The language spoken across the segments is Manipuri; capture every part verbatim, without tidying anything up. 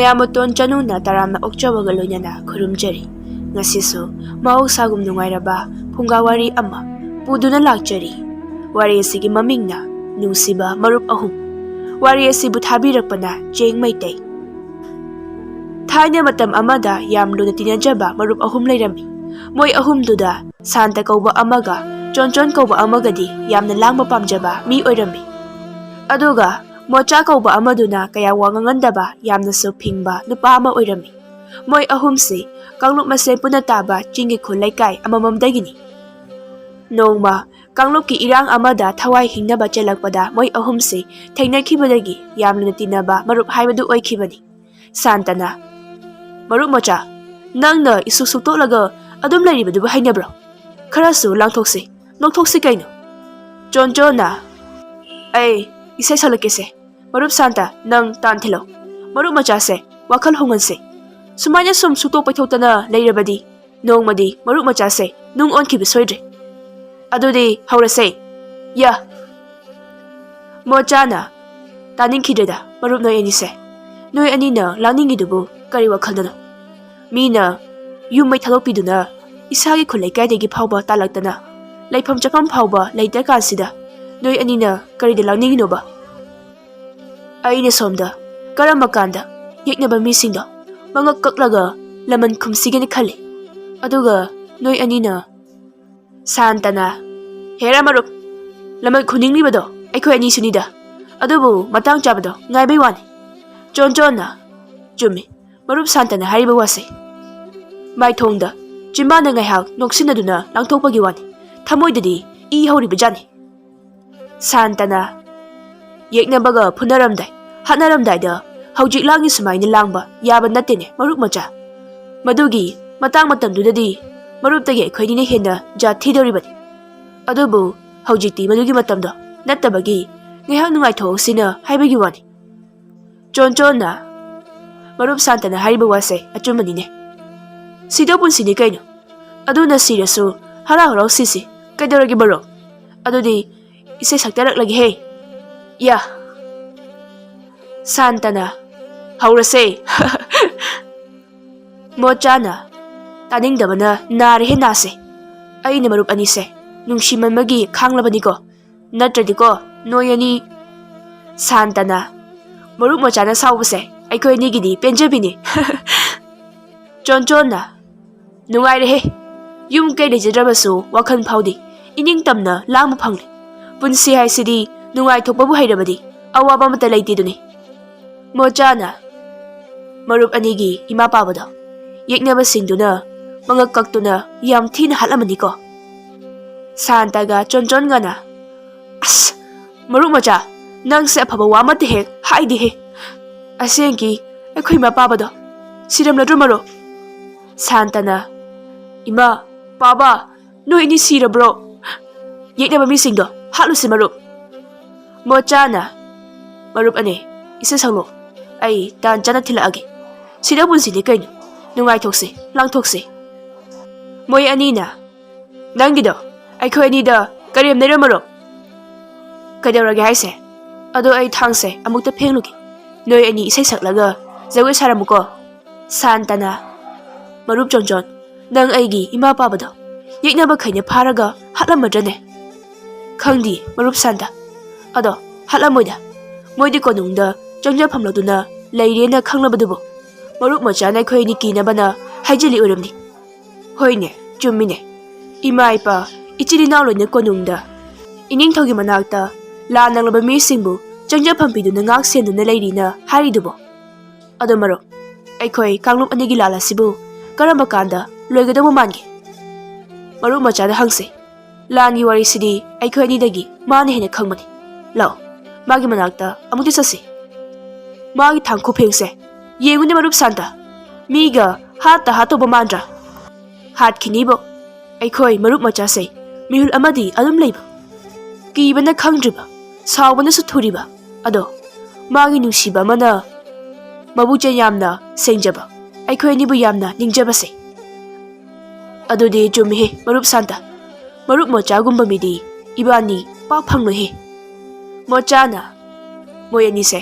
ꯌꯥꯝꯕꯇꯣꯟ ꯆꯅꯨꯅ ꯇꯔꯥꯝꯅ ꯑꯣꯛꯆꯕꯒ ꯂꯣꯏꯅꯅ ꯈꯨꯔꯨꯝꯖꯔꯤ꯫ ꯉꯁꯤꯁꯨ ꯃꯍꯧꯁꯥꯒꯨꯝ ꯅꯨꯡꯉꯥꯏꯔꯕ ꯐꯨꯡꯒꯥ ꯋꯥꯔꯤ ꯑꯃ ꯄꯨꯗꯨꯅ ꯂꯥꯛꯆꯔꯤ꯫ ꯋꯥꯔꯤ ꯑꯁꯤꯒꯤ ꯃꯃꯤꯡꯅ ꯅꯨꯡꯁꯤꯕ ꯃꯔꯨꯞ ꯑꯍꯨꯝ꯫ ꯋꯥꯔꯤ ꯑꯁꯤꯕꯨ ꯊꯥꯕꯤꯔꯛꯄꯅ ꯆꯦꯡ ꯃꯩꯇꯩ꯫ ꯊꯥꯏꯅ ꯃꯇꯝ ꯑꯃꯗ ꯌꯥꯝ ꯂꯨꯅ ꯇꯤꯟꯅꯖꯕ ꯃꯔꯨꯞ ꯑꯍꯨꯝ ꯂꯩꯔꯝꯃꯤ꯫ ꯃꯣꯏ ꯑꯍꯨꯝꯗꯨꯗ ꯁꯥꯟꯇ ꯀꯧꯕ ꯑꯃꯒ ꯆꯣꯟꯆꯣꯟ ꯀꯧꯕ ꯑꯃꯒꯗꯤ ꯌꯥꯝꯅ ꯂꯥꯡꯕ ꯄꯥꯝꯖꯕ ꯃꯤ ꯑꯣꯏꯔꯝꯃꯤ꯫ ꯑꯗꯨꯒ ꯃꯣꯆꯥ ꯀꯧꯕ ꯑꯃꯗꯨꯅ ꯀꯌꯥ ꯋꯥ ꯉꯥꯡꯒꯟꯗꯕ, ꯌꯥꯝꯅꯁꯨ ꯐꯤꯡꯕ ꯅꯨꯄꯥ ꯑꯃ ꯑꯣꯏꯔꯝꯃꯤ꯫ ꯃꯣꯏ ꯑꯍꯨꯝꯁꯤ ꯀꯥꯡꯂꯨꯞ ꯃꯁꯦꯟ ꯄꯨꯟꯅ ꯇꯥꯕ ꯆꯤꯡꯒꯤ ꯈꯨꯜ ꯂꯩꯀꯥꯏ ꯑꯃꯃꯝꯗꯒꯤꯅꯤ꯫ ꯅꯣꯡꯃ ꯀꯥꯡꯂꯨꯞꯀꯤ ꯏꯔꯥꯡ ꯑꯃꯗ ꯊꯋꯥꯏ ꯍꯤꯡꯅꯕ ꯆꯦꯜꯂꯛꯄꯗ ꯃꯣꯏ ꯑꯍꯨꯝꯁꯤ ꯊꯦꯡꯅꯈꯤꯕꯗꯒꯤ ꯌꯥꯝꯅ ꯇꯤꯟꯅꯕ ꯃꯔꯨꯞ ꯍꯥꯏꯕꯗꯨ ꯑꯣꯏꯈꯤꯕꯅꯤ꯫ ꯁꯥꯟꯇꯅ, "ꯃꯔꯨꯞ ꯃꯆꯥ, ꯅꯪꯅ ꯏꯁꯨꯛ ꯁꯨꯛꯇꯣꯛꯂꯒ ꯑꯗꯨꯝ ꯂꯩꯔꯤꯕꯗꯨꯕꯨ ꯍꯩꯅꯕ꯭ꯔꯣ? ꯈꯔꯁꯨ ꯂꯥꯡꯊꯣꯛꯁꯤ, ꯅꯣꯛꯊꯣꯛꯁꯤ ꯀꯩꯅꯣ?" ꯆꯣꯟꯆꯣꯟꯅ, "ꯑꯩ ꯏꯁꯩ ꯁꯛꯂꯛꯀꯦꯁꯦ꯫ ꯃꯔꯨꯞ ꯁꯥꯟꯇ, ꯅꯪ ꯇꯥꯟ ꯊꯤꯜꯂꯣ꯫ ꯃꯔꯨꯞ ꯃꯆꯥꯁꯦ ꯋꯥꯈꯜ ꯍꯣꯡꯍꯟꯁꯦ꯫ ꯁꯨꯃꯥꯏꯅ ꯁꯨꯝ ꯁꯨꯛꯇꯣꯛ ꯄꯩꯊꯣꯛꯇꯅ ꯂꯩꯔꯕꯗꯤ ꯅꯣꯡꯃꯗꯤ ꯃꯔꯨꯞ ꯃꯆꯥꯁꯦ ꯅꯨꯡ ꯑꯣꯟꯈꯤꯕ ꯁꯣꯏꯗ꯭ꯔꯦ꯫ ꯑꯗꯨꯗꯤ ꯍꯧꯔꯁꯦ꯫ ꯌꯥ!" ꯃꯣꯆꯥꯅ, "ꯇꯥꯅꯤꯡꯈꯤꯗ꯭ꯔꯦꯗ, ꯃꯔꯨꯞ ꯅꯣꯏ ꯑꯅꯤꯁꯦ꯫ ꯅꯣꯏ ꯑꯅꯤꯅ ꯂꯥꯡꯅꯤꯡꯉꯤꯗꯨꯕꯨ ꯀꯔꯤ ꯋꯥꯈꯜꯗꯅꯣ? ꯃꯤꯅ ꯌꯨꯝ ꯃꯩ ꯊꯥꯗꯣꯛꯄꯤꯗꯨꯅ ꯏꯁꯥꯒꯤ ꯈꯨꯜ ꯂꯩꯀꯥꯏꯗꯒꯤ ꯐꯥꯎꯕ ꯇꯥꯜꯂꯛꯇꯅ ꯂꯩꯐꯝ ꯆꯥꯐꯝ ꯐꯥꯎꯕ ꯂꯩꯇ꯭ꯔꯀꯥꯟꯁꯤꯗ ꯅꯣꯏ ꯑꯅꯤꯅ ꯀꯔꯤꯗ ꯂꯥꯡꯅꯤꯡꯉꯤꯅꯣꯕ? ꯑꯩꯅ ꯁꯣꯝꯗ ꯀꯔꯝꯕ ꯀꯥꯟꯗ ꯌꯦꯛꯅꯕ ꯃꯤꯁꯤꯡꯗꯣ ꯃꯉꯛ ꯀꯛꯂꯒ ꯂꯃꯟ ꯈꯨꯝꯁꯤꯒꯦꯅ ꯈꯜꯂꯤ꯫ ꯑꯗꯨꯒ ꯅꯣꯏ ꯑꯅꯤꯅ" ꯁꯥꯟꯇꯅ, "ꯍꯦꯔꯥ ꯃꯔꯨꯞ, ꯂꯃꯟ ꯈꯨꯅꯤꯡꯂꯤꯕꯗꯣ ꯑꯩꯈꯣꯏ ꯑꯅꯤꯁꯨꯅꯤꯗ꯫ ꯑꯗꯨꯕꯨ ꯃꯇꯥꯡ ꯆꯥꯕꯗꯣ ꯉꯥꯏꯕꯩ ꯋꯥꯅꯤ꯫" ꯆꯣꯟꯆꯣꯟꯅ, "ꯆꯨꯝꯃꯤ, ꯃꯔꯨꯞ ꯁꯥꯟꯇꯅ ꯍꯥꯏꯔꯤꯕ ꯋꯥꯁꯦ꯫" ꯃꯥꯏꯊꯣꯡꯗ ꯆꯤꯝꯕꯥꯟꯅ ꯉꯥꯏꯍꯥꯛ ꯅꯣꯛꯁꯤꯟꯅꯗꯨꯅ ꯂꯥꯡꯊꯣꯛꯄꯒꯤ ꯋꯥꯅꯤ, ꯊꯃꯣꯏꯗꯗꯤ ꯏ ꯍꯧꯔꯤꯕꯖꯥꯠꯅꯤ꯫ ꯁꯥꯟꯇꯅ, "ꯌꯦꯛꯅꯕꯒ ꯐꯨꯅꯔꯝꯗꯥꯏ, ꯍꯥꯠꯅꯔꯝꯗꯥꯏꯗ ꯍꯧꯖꯤꯛ ꯂꯥꯡꯉꯤ ꯁꯨꯃꯥꯏꯅ ꯂꯥꯡꯕ ꯌꯥꯕ ꯅꯠꯇꯦꯅꯦ, ꯃꯔꯨꯞ ꯃꯆꯥ꯫ ꯃꯗꯨꯒꯤ ꯃꯇꯥꯡ ꯃꯇꯝꯗꯨꯗꯗꯤ ꯃꯔꯨꯞꯇꯒꯤ ꯑꯩꯈꯣꯏꯅꯤꯅ ꯍꯦꯟꯅ ꯖꯥꯠ ꯊꯤꯗꯧꯔꯤꯕꯅꯤ꯫ ꯑꯗꯨꯕꯨ ꯍꯧꯖꯤꯛꯇꯤ ꯃꯗꯨꯒꯤ ꯃꯇꯝꯗꯣ ꯅꯠꯇꯕꯒꯤ ꯉꯥꯏꯍꯥꯛ ꯅꯨꯡꯉꯥꯏꯊꯣꯛꯍꯧꯁꯤꯅ ꯍꯥꯏꯕꯒꯤ ꯋꯥꯅꯤ꯫" ꯆꯣꯟꯆꯣꯟꯅ, "ꯃꯔꯨꯞ ꯁꯥꯟꯇꯅ ꯍꯥꯏꯔꯤꯕ ꯋꯥꯁꯦ ꯑꯆꯨꯝꯕꯅꯤꯅꯦ꯫ ꯁꯤꯗꯧ ꯄꯨꯟꯁꯤꯅꯤ ꯀꯩꯅꯣ꯫ ꯑꯗꯨꯅ ꯁꯤꯔꯁꯨ ꯍꯔꯥꯎ ꯍꯔꯥꯎ ꯁꯤꯁꯤ꯫ ꯀꯩꯗꯧꯔꯒꯦ ꯃꯔꯨꯞ? ꯑꯗꯨꯗꯤ ꯏꯁꯩ ꯁꯛꯆꯔꯛꯂꯒꯦꯍꯦ꯫ ꯌꯥ!" ꯁꯥꯟꯇꯅ, ꯍꯧꯔꯁꯦ꯫ ꯃꯣꯆꯥꯅ, "ꯇꯥꯅꯤꯡꯗꯕꯅ ꯅꯥꯔꯦꯍꯦ ꯅꯥꯁꯦ꯫ ꯑꯩꯅ ꯃꯔꯨꯞ ꯑꯅꯤꯁꯦ ꯅꯨꯡꯁꯤꯃꯟꯕꯒꯤ ꯈꯥꯡꯂꯕꯅꯤꯀꯣ, ꯅꯠꯇ꯭ꯔꯗꯤꯀꯣ ꯅꯣꯏ ꯑꯅꯤ"꯫ ꯁꯥꯟꯇꯅ, "ꯃꯔꯨꯞ ꯃꯣꯆꯥꯅ ꯁꯥꯎꯕꯁꯦ ꯑꯩꯈꯣꯏ ꯑꯅꯤꯒꯤꯗꯤ ꯄꯦꯟꯖꯕꯤꯅꯤ"꯫ ꯆꯣꯟꯆꯣꯟꯅ, "ꯅꯨꯡꯉꯥꯏꯔꯦꯍꯦ꯫ ꯌꯨꯝ ꯀꯩ ꯂꯩꯖꯗ꯭ꯔꯕꯁꯨ ꯋꯥꯈꯜ ꯐꯥꯎꯗꯤ ꯏꯅꯤꯡꯇꯝꯅ ꯂꯥꯡꯕ ꯐꯪꯂꯦ꯫ ꯄꯨꯟꯁꯤ ꯍꯥꯏꯁꯤꯗꯤ ꯅꯨꯡꯉꯥꯏꯊꯣꯛꯄꯕꯨ ꯍꯩꯔꯕꯗꯤ ꯑꯋꯥꯕ ꯑꯃꯠꯇ ꯂꯩꯇꯦꯗꯨꯅꯤ"꯫ ꯃꯣꯆꯥꯅ, "ꯃꯔꯨꯞ ꯑꯅꯤꯒꯤ ꯏꯃꯥ ꯄꯥꯕꯗꯣ ꯌꯦꯛꯅꯕꯁꯤꯡꯗꯨꯅ ꯃꯉꯛ ꯀꯛꯇꯨꯅ ꯌꯥꯝ ꯊꯤꯅ ꯍꯥꯠꯂꯝꯃꯅꯤꯀꯣ"꯫ ꯁꯥꯟꯇꯒ ꯆꯣꯟꯆꯣꯟꯒꯅ, "ꯑꯁ, ꯃꯔꯨꯞ ꯃꯆꯥ, ꯅꯪꯁꯦ ꯑꯐꯕ ꯋꯥ ꯑꯃꯠꯇ ꯍꯦꯛ ꯍꯥꯏꯗꯦꯍꯦ꯫ ꯑꯁꯦꯡꯀꯤ ꯑꯩꯈꯣꯏ ꯏꯃꯥ ꯄꯥꯕꯗꯣ ꯁꯤꯔꯝꯂꯗ꯭ꯔꯣ ꯃꯔꯨꯞ?" ꯁꯥꯟꯇꯅ, "ꯏꯃꯥ, ꯄꯥꯕ, ꯅꯣꯏ ꯑꯅꯤ ꯁꯤꯔꯕ꯭ꯔꯣ? ꯌꯦꯛꯅꯕ ꯃꯤꯁꯤꯡꯗꯣ ꯍꯥꯠꯂꯨꯁꯤ ꯃꯔꯨꯞ"꯫ ꯃꯣꯆꯥꯅ, "ꯃꯔꯨꯞ ꯑꯅꯤ, ꯏꯁꯩ ꯁꯛꯂꯣ꯫ ꯑꯩ ꯇꯥꯟ ꯆꯥꯅ ꯊꯤꯜꯂꯛꯑꯒꯦ꯫ ꯁꯤꯗ ꯄꯨꯟꯁꯤꯅꯤ ꯀꯩꯅꯣ꯫ ꯅꯨꯡꯉꯥꯏꯊꯣꯛꯁꯤ, ꯂꯥꯡꯊꯣꯛꯁꯤ"꯫ ꯃꯣꯏ ꯑꯅꯤꯅ, "ꯅꯪꯒꯤꯗꯣ ꯑꯩꯈꯣꯏ ꯑꯅꯤꯗ ꯀꯔꯦꯝꯅꯩꯔꯣ ꯃꯔꯨꯞ?" "ꯀꯩꯗꯧꯔꯒꯦ ꯍꯥꯏꯁꯦ? ꯑꯗꯣ ꯑꯩ ꯊꯥꯡꯁꯦ ꯑꯃꯨꯛꯇ ꯐꯦꯡꯂꯨꯒꯦ꯫ ꯅꯣꯏ ꯑꯅꯤ ꯏꯁꯩ ꯁꯛꯂꯒ ꯖꯒꯣꯏ ꯁꯥꯔꯝꯃꯨꯀꯣ"꯫ ꯁꯥꯟꯇꯅ, "ꯃꯔꯨꯞ ꯆꯣꯟꯆꯣꯟ, ꯅꯪ ꯑꯩꯒꯤ ꯏꯃꯥ ꯄꯥꯕꯗꯣ ꯌꯦꯛꯅꯕꯈꯩꯅ ꯐꯥꯔꯒ ꯍꯥꯠꯂꯝꯃꯗ꯭ꯔꯅꯦ?" "ꯈꯪꯗꯦ ꯃꯔꯨꯞ ꯁꯥꯟꯇ꯫ ꯑꯗꯣ ꯍꯥꯠꯂꯝꯃꯣꯏꯗ꯫ ꯃꯣꯏꯗꯤ ꯀꯣꯅꯨꯡꯗ ꯆꯪꯖꯐꯝ ꯂꯧꯗꯨꯅ ꯂꯩꯔꯦꯅ ꯈꯪꯂꯕꯗꯨꯕꯨ ꯃꯔꯨꯞ ꯃꯆꯥꯅ ꯑꯩꯈꯣꯏ ꯑꯅꯤ ꯀꯤꯅꯕꯅ ꯍꯥꯏꯖꯤꯜꯂꯤ ꯑꯣꯏꯔꯝꯅꯤ"꯫ "ꯍꯣꯏꯅꯦ, ꯆꯨꯝꯃꯤꯅꯦ꯫ ꯏꯃꯥ ꯏꯄꯥ, ꯏꯆꯤꯜ ꯏꯅꯥꯎ ꯂꯣꯏꯅ ꯀꯣꯅꯨꯡꯗ ꯏꯅꯤꯡꯊꯧꯒꯤ ꯃꯅꯥꯛꯇ ꯂꯥꯟ ꯅꯪꯂꯕ ꯃꯤꯁꯤꯡꯕꯨ ꯆꯪꯖꯐꯝ ꯄꯤꯗꯨꯅ ꯉꯥꯛ ꯁꯦꯟꯗꯨꯅ ꯂꯩꯔꯤꯅ ꯍꯥꯏꯔꯤꯗꯨꯕꯨ꯫ ꯑꯗꯣ ꯃꯔꯨꯞ, ꯑꯩꯈꯣꯏ ꯀꯥꯡꯂꯨꯞ ꯑꯅꯤꯒꯤ ꯂꯥꯟ ꯑꯁꯤꯕꯨ ꯀꯔꯝꯕ ꯀꯥꯟꯗ ꯂꯣꯏꯒꯗꯧꯕ ꯃꯥꯟꯒꯦ?" ꯃꯔꯨꯞ ꯃꯆꯥꯗ ꯍꯪꯁꯦ꯫ ꯂꯥꯟꯒꯤ ꯋꯥꯔꯤꯁꯤꯗꯤ ꯑꯩꯈꯣꯏ ꯑꯅꯤꯗꯒꯤ ꯃꯥꯅ ꯍꯦꯟꯅ ꯈꯪꯕꯅꯤ꯫ ꯂꯥꯛꯑꯣ, ꯃꯥꯒꯤ ꯃꯅꯥꯛꯇ ꯑꯃꯨꯛꯇ ꯆꯠꯁꯤ꯫ ꯃꯥꯒꯤ ꯊꯥꯡ ꯈꯨꯐꯦꯡꯁꯦ ꯌꯦꯡꯉꯨꯅꯦ ꯃꯔꯨꯞ ꯁꯥꯟꯇ꯫ ꯃꯤꯒ ꯍꯥꯠꯇ ꯍꯥꯠꯇꯧꯕ ꯃꯥꯟꯗ꯭ꯔꯥ? ꯍꯥꯠꯈꯤꯅꯤꯕꯣ꯫ ꯑꯩꯈꯣꯏ ꯃꯔꯨꯞ ꯃꯆꯥꯁꯦ ꯃꯤꯍꯨꯜ ꯑꯃꯗꯤ ꯑꯗꯨꯝ ꯂꯩꯕ꯫ ꯀꯤꯕꯅ ꯈꯪꯗ꯭ꯔꯤꯕ, ꯁꯥꯎꯕꯅꯁꯨ ꯊꯨꯔꯤꯕ꯫ ꯑꯗꯣ ꯃꯥꯒꯤ ꯅꯨꯡꯁꯤꯕ ꯑꯃꯅ ꯃꯕꯨꯛꯆꯦꯜ ꯌꯥꯝꯅ ꯁꯦꯡꯖꯕ, ꯑꯩꯈꯣꯏ ꯑꯅꯤꯕꯨ ꯌꯥꯝꯅ ꯅꯤꯡꯖꯕꯁꯦ꯫ ꯑꯗꯨꯗꯤ ꯆꯨꯝꯃꯤꯍꯦ ꯃꯔꯨꯞ ꯁꯥꯟꯇ꯫ ꯃꯔꯨꯞ ꯃꯣꯆꯥꯒꯨꯝꯕ ꯃꯤꯗꯤ ꯏꯕꯥꯅꯤ ꯄꯥꯛ ꯐꯪꯂꯣꯏꯍꯦ꯫ ꯃꯣꯆꯥꯅ, "ꯃꯣꯏ ꯑꯅꯤꯁꯦ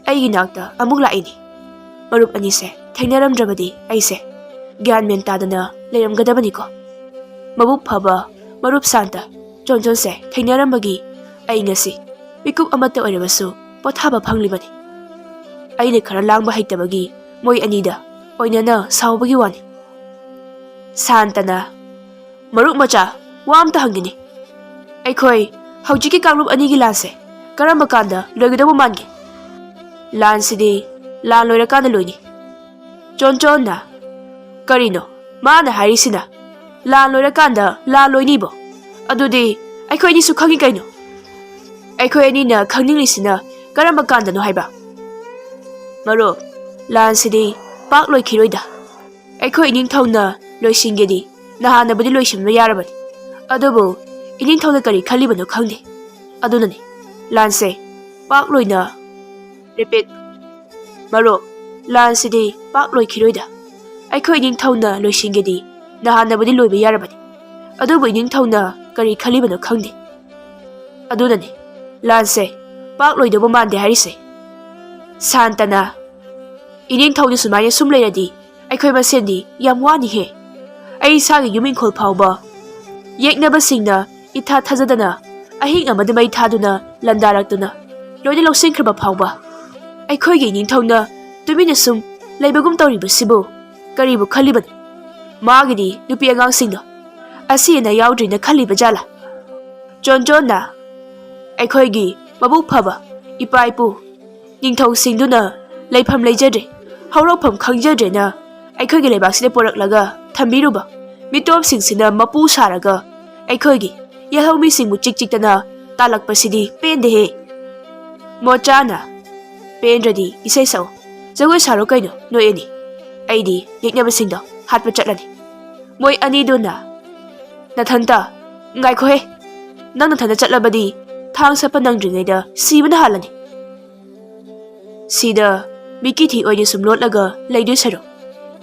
ꯑꯩꯒꯤ ꯅꯥꯛꯇ ꯑꯃꯨꯛ ꯂꯥꯛꯏꯅꯤ꯫ ꯃꯔꯨꯞ ꯑꯅꯤꯁꯦ ꯊꯦꯡꯅꯔꯝꯗ꯭ꯔꯕꯗꯤ ꯑꯩꯁꯦ ꯒ꯭ꯌꯥꯟ ꯃꯦꯟ ꯇꯥꯗꯅ ꯂꯩꯔꯝꯒꯗꯕꯅꯤꯀꯣ꯫ ꯃꯕꯨꯛ ꯐꯕ ꯃꯔꯨꯞ ꯁꯥꯟꯇ ꯆꯣꯟꯆꯣꯟꯁꯦ ꯊꯦꯡꯅꯔꯝꯕꯒꯤ ꯑꯩ ꯉꯁꯤ ꯃꯤꯀꯨꯞ ꯑꯃꯠꯇ ꯑꯣꯏꯔꯕꯁꯨ ꯄꯣꯊꯥꯕ ꯐꯪꯂꯤꯕꯅꯤ꯫ ꯑꯩꯅ ꯈꯔ ꯂꯥꯡꯕ ꯍꯩꯇꯕꯒꯤ ꯃꯣꯏ ꯑꯅꯤꯗ ꯑꯣꯏꯅꯅ ꯁꯥꯎꯕꯒꯤ ꯋꯥꯅꯤ꯫ ꯁꯥꯟꯇꯅ, "ꯃꯔꯨꯞ ꯃꯆꯥ, ꯋꯥ ꯑꯝꯇ ꯍꯪꯒꯦꯅꯦ꯫ ꯑꯩꯈꯣꯏ ꯍꯧꯖꯤꯛꯀꯤ ꯀꯥꯡꯂꯨꯞ ꯑꯅꯤꯒꯤ ꯂꯥꯟꯁꯦ ꯀꯔꯝꯕ ꯀꯥꯟꯗ ꯂꯣꯏꯒꯗꯧꯕ ꯃꯥꯟꯒꯦ?" "ꯂꯥꯟꯁꯤꯗꯤ ꯂꯥꯟ ꯂꯣꯏꯔꯀꯥꯟꯗ ꯂꯣꯏꯅꯤ꯫" ꯆꯣꯟꯆꯣꯟꯅ, "ꯀꯔꯤꯅꯣ ꯃꯥꯅ ꯍꯥꯏꯔꯤꯁꯤꯅ? ꯂꯥꯟ ꯂꯣꯏꯔꯀꯥꯟꯗ ꯂꯥꯟ ꯂꯣꯏꯅꯤꯕꯣ? ꯑꯗꯨꯗꯤ ꯑꯩꯈꯣꯏ ꯑꯅꯤꯁꯨ ꯈꯪꯉꯤ ꯀꯩꯅꯣ꯫ ꯑꯩꯈꯣꯏ ꯑꯅꯤꯅ ꯈꯪꯅꯤꯡꯂꯤꯁꯤꯅ ꯀꯔꯝꯕ ꯀꯥꯟꯗꯅꯣ ꯍꯥꯏꯕ?" "ꯃꯔꯨꯞ, ꯂꯥꯟꯁꯤꯗꯤ ꯄꯥꯛ ꯂꯣꯏꯈꯤꯔꯣꯏꯗ꯫ ꯑꯩꯈꯣꯏ ꯏꯅꯤꯡꯊꯧꯅ ꯂꯣꯏꯁꯤꯟꯒꯦꯗꯤ ꯅꯍꯥꯟꯅꯕꯨꯗꯤ ꯂꯣꯏꯁꯤꯟꯕ ꯌꯥꯔꯕꯅꯤ꯫ ꯑꯗꯨꯕꯨ ꯏꯅꯤꯡꯊꯧꯅ ꯀꯔꯤ ꯈꯜꯂꯤꯕꯅꯣ ꯈꯪꯗꯦ꯫ ꯑꯗꯨꯅꯅꯤ ꯂꯥꯟꯁꯦ ꯄꯥꯛ ꯂꯣꯏꯅ," ꯔꯤꯄꯤꯠ, "ꯃꯔꯨꯞ, ꯂꯥꯟꯁꯤꯗꯤ ꯄꯥꯛ ꯂꯣꯏꯈꯤꯔꯣꯏꯗ꯫ ꯑꯩꯈꯣꯏ ꯏꯅꯤꯡꯊꯧꯅ ꯂꯣꯏꯁꯤꯟꯒꯦꯗꯤ ꯅꯍꯥꯟꯅꯕꯨꯗꯤ ꯂꯣꯏꯕ ꯌꯥꯔꯕꯅꯤ꯫ ꯑꯗꯨꯕꯨ ꯏꯅꯤꯡꯊꯧꯅ ꯀꯔꯤ ꯈꯜꯂꯤꯕꯅꯣ ꯈꯪꯗꯦ꯫ ꯑꯗꯨꯅꯅꯤ ꯂꯥꯟꯁꯦ ꯄꯥꯛ ꯂꯣꯏꯗꯧꯕ ꯃꯥꯟꯗꯦ ꯍꯥꯏꯔꯤꯁꯦ꯫" ꯁꯥꯟꯇꯅ, "ꯏꯅꯤꯡꯊꯧꯅ ꯁꯨꯃꯥꯏꯅ ꯁꯨꯝ ꯂꯩꯔꯗꯤ ꯑꯩꯈꯣꯏ ꯃꯁꯦꯟꯗꯤ ꯌꯥꯝ ꯋꯥꯅꯤꯍꯦ꯫ ꯑꯩ ꯏꯁꯥꯒꯤ ꯌꯨꯝ ꯏꯪꯈꯣꯜ ꯐꯥꯎꯕ ꯌꯦꯛꯅꯕꯁꯤꯡꯅ ꯏꯊꯥ ꯊꯥꯖꯗꯅ ꯑꯍꯤꯡ ꯑꯃꯗ ꯃꯩ ꯊꯥꯗꯨꯅ ꯂꯥꯟꯗꯥꯔꯛꯇꯨꯅ ꯂꯣꯏꯅ ꯂꯧꯁꯤꯟꯈ꯭ꯔꯕ ꯐꯥꯎꯕ ꯑꯩꯈꯣꯏꯒꯤ ꯏꯅꯤꯡꯊꯧꯅ ꯇꯨꯃꯤꯟꯅ ꯁꯨꯝ ꯂꯩꯕꯒꯨꯝ ꯇꯧꯔꯤꯕꯁꯤꯕꯨ ꯀꯔꯤꯕꯨ ꯈꯜꯂꯤꯕꯅꯣ? ꯃꯥꯒꯤꯗꯤ ꯅꯨꯄꯤ ꯑꯉꯥꯡꯁꯤꯡꯗꯣ ꯑꯁꯤ ꯑꯅꯥ ꯌꯥꯎꯗ꯭ꯔꯤꯅ ꯈꯜꯂꯤꯕ ꯖꯥꯠꯂꯥ?" ꯆꯣꯟꯆꯣꯟꯅ, "ꯑꯩꯈꯣꯏꯒꯤ ꯃꯕꯨꯛ ꯐꯕ ꯏꯄꯥ ꯏꯄꯨ ꯅꯤꯡꯊꯧꯁꯤꯡꯗꯨꯅ ꯂꯩꯐꯝ ꯂꯩꯖꯗ꯭ꯔꯦ, ꯍꯧꯔꯛꯐꯝ ꯈꯪꯖꯗ꯭ꯔꯦꯅ ꯑꯩꯈꯣꯏꯒꯤ ꯂꯩꯕꯥꯛꯁꯤꯗ ꯄꯣꯔꯛꯂꯒ ꯊꯝꯕꯤꯔꯨꯕ ꯃꯤꯇꯣꯞꯁꯤꯡꯁꯤꯅ ꯃꯄꯨ ꯁꯥꯔꯒ ꯑꯩꯈꯣꯏꯒꯤ ꯌꯦꯜꯍꯧꯃꯤꯁꯤꯡꯕꯨ ꯆꯤꯛ ꯆꯤꯛꯇꯅ ꯇꯥꯜꯂꯛꯄꯁꯤꯗꯤ ꯄꯦꯟꯗꯦꯍꯦ꯫" ꯃꯣꯆꯥꯅ, "ꯄꯦꯟꯗ꯭ꯔꯗꯤ ꯏꯁꯩ ꯁꯛꯎ, ꯖꯒꯣꯏ ꯁꯥꯔꯣ ꯀꯩꯅꯣ ꯅꯣꯏ ꯑꯅꯤ꯫ ꯑꯩꯗꯤ ꯌꯦꯛꯅꯕꯁꯤꯡꯗꯣ ꯍꯥꯠꯄ ꯆꯠꯂꯅꯤ꯫" ꯃꯣꯏ ꯑꯅꯤꯗꯨꯅ, "ꯅꯊꯟꯇ? ꯉꯥꯏꯈꯣꯍꯦ, ꯅꯪ ꯅꯊꯟꯇ ꯆꯠꯂꯕꯗꯤ ꯊꯥꯡ ꯁꯠꯄ ꯅꯪꯗ꯭ꯔꯤꯉꯩꯗ ꯁꯤꯕꯅ ꯍꯥꯜꯂꯅꯤ꯫ ꯁꯤꯗ ꯃꯤꯀꯤ ꯊꯤ ꯑꯣꯏꯅ ꯁꯨꯝ ꯂꯣꯠꯂꯒ ꯂꯩꯗꯣꯏ ꯁꯔꯨꯛ,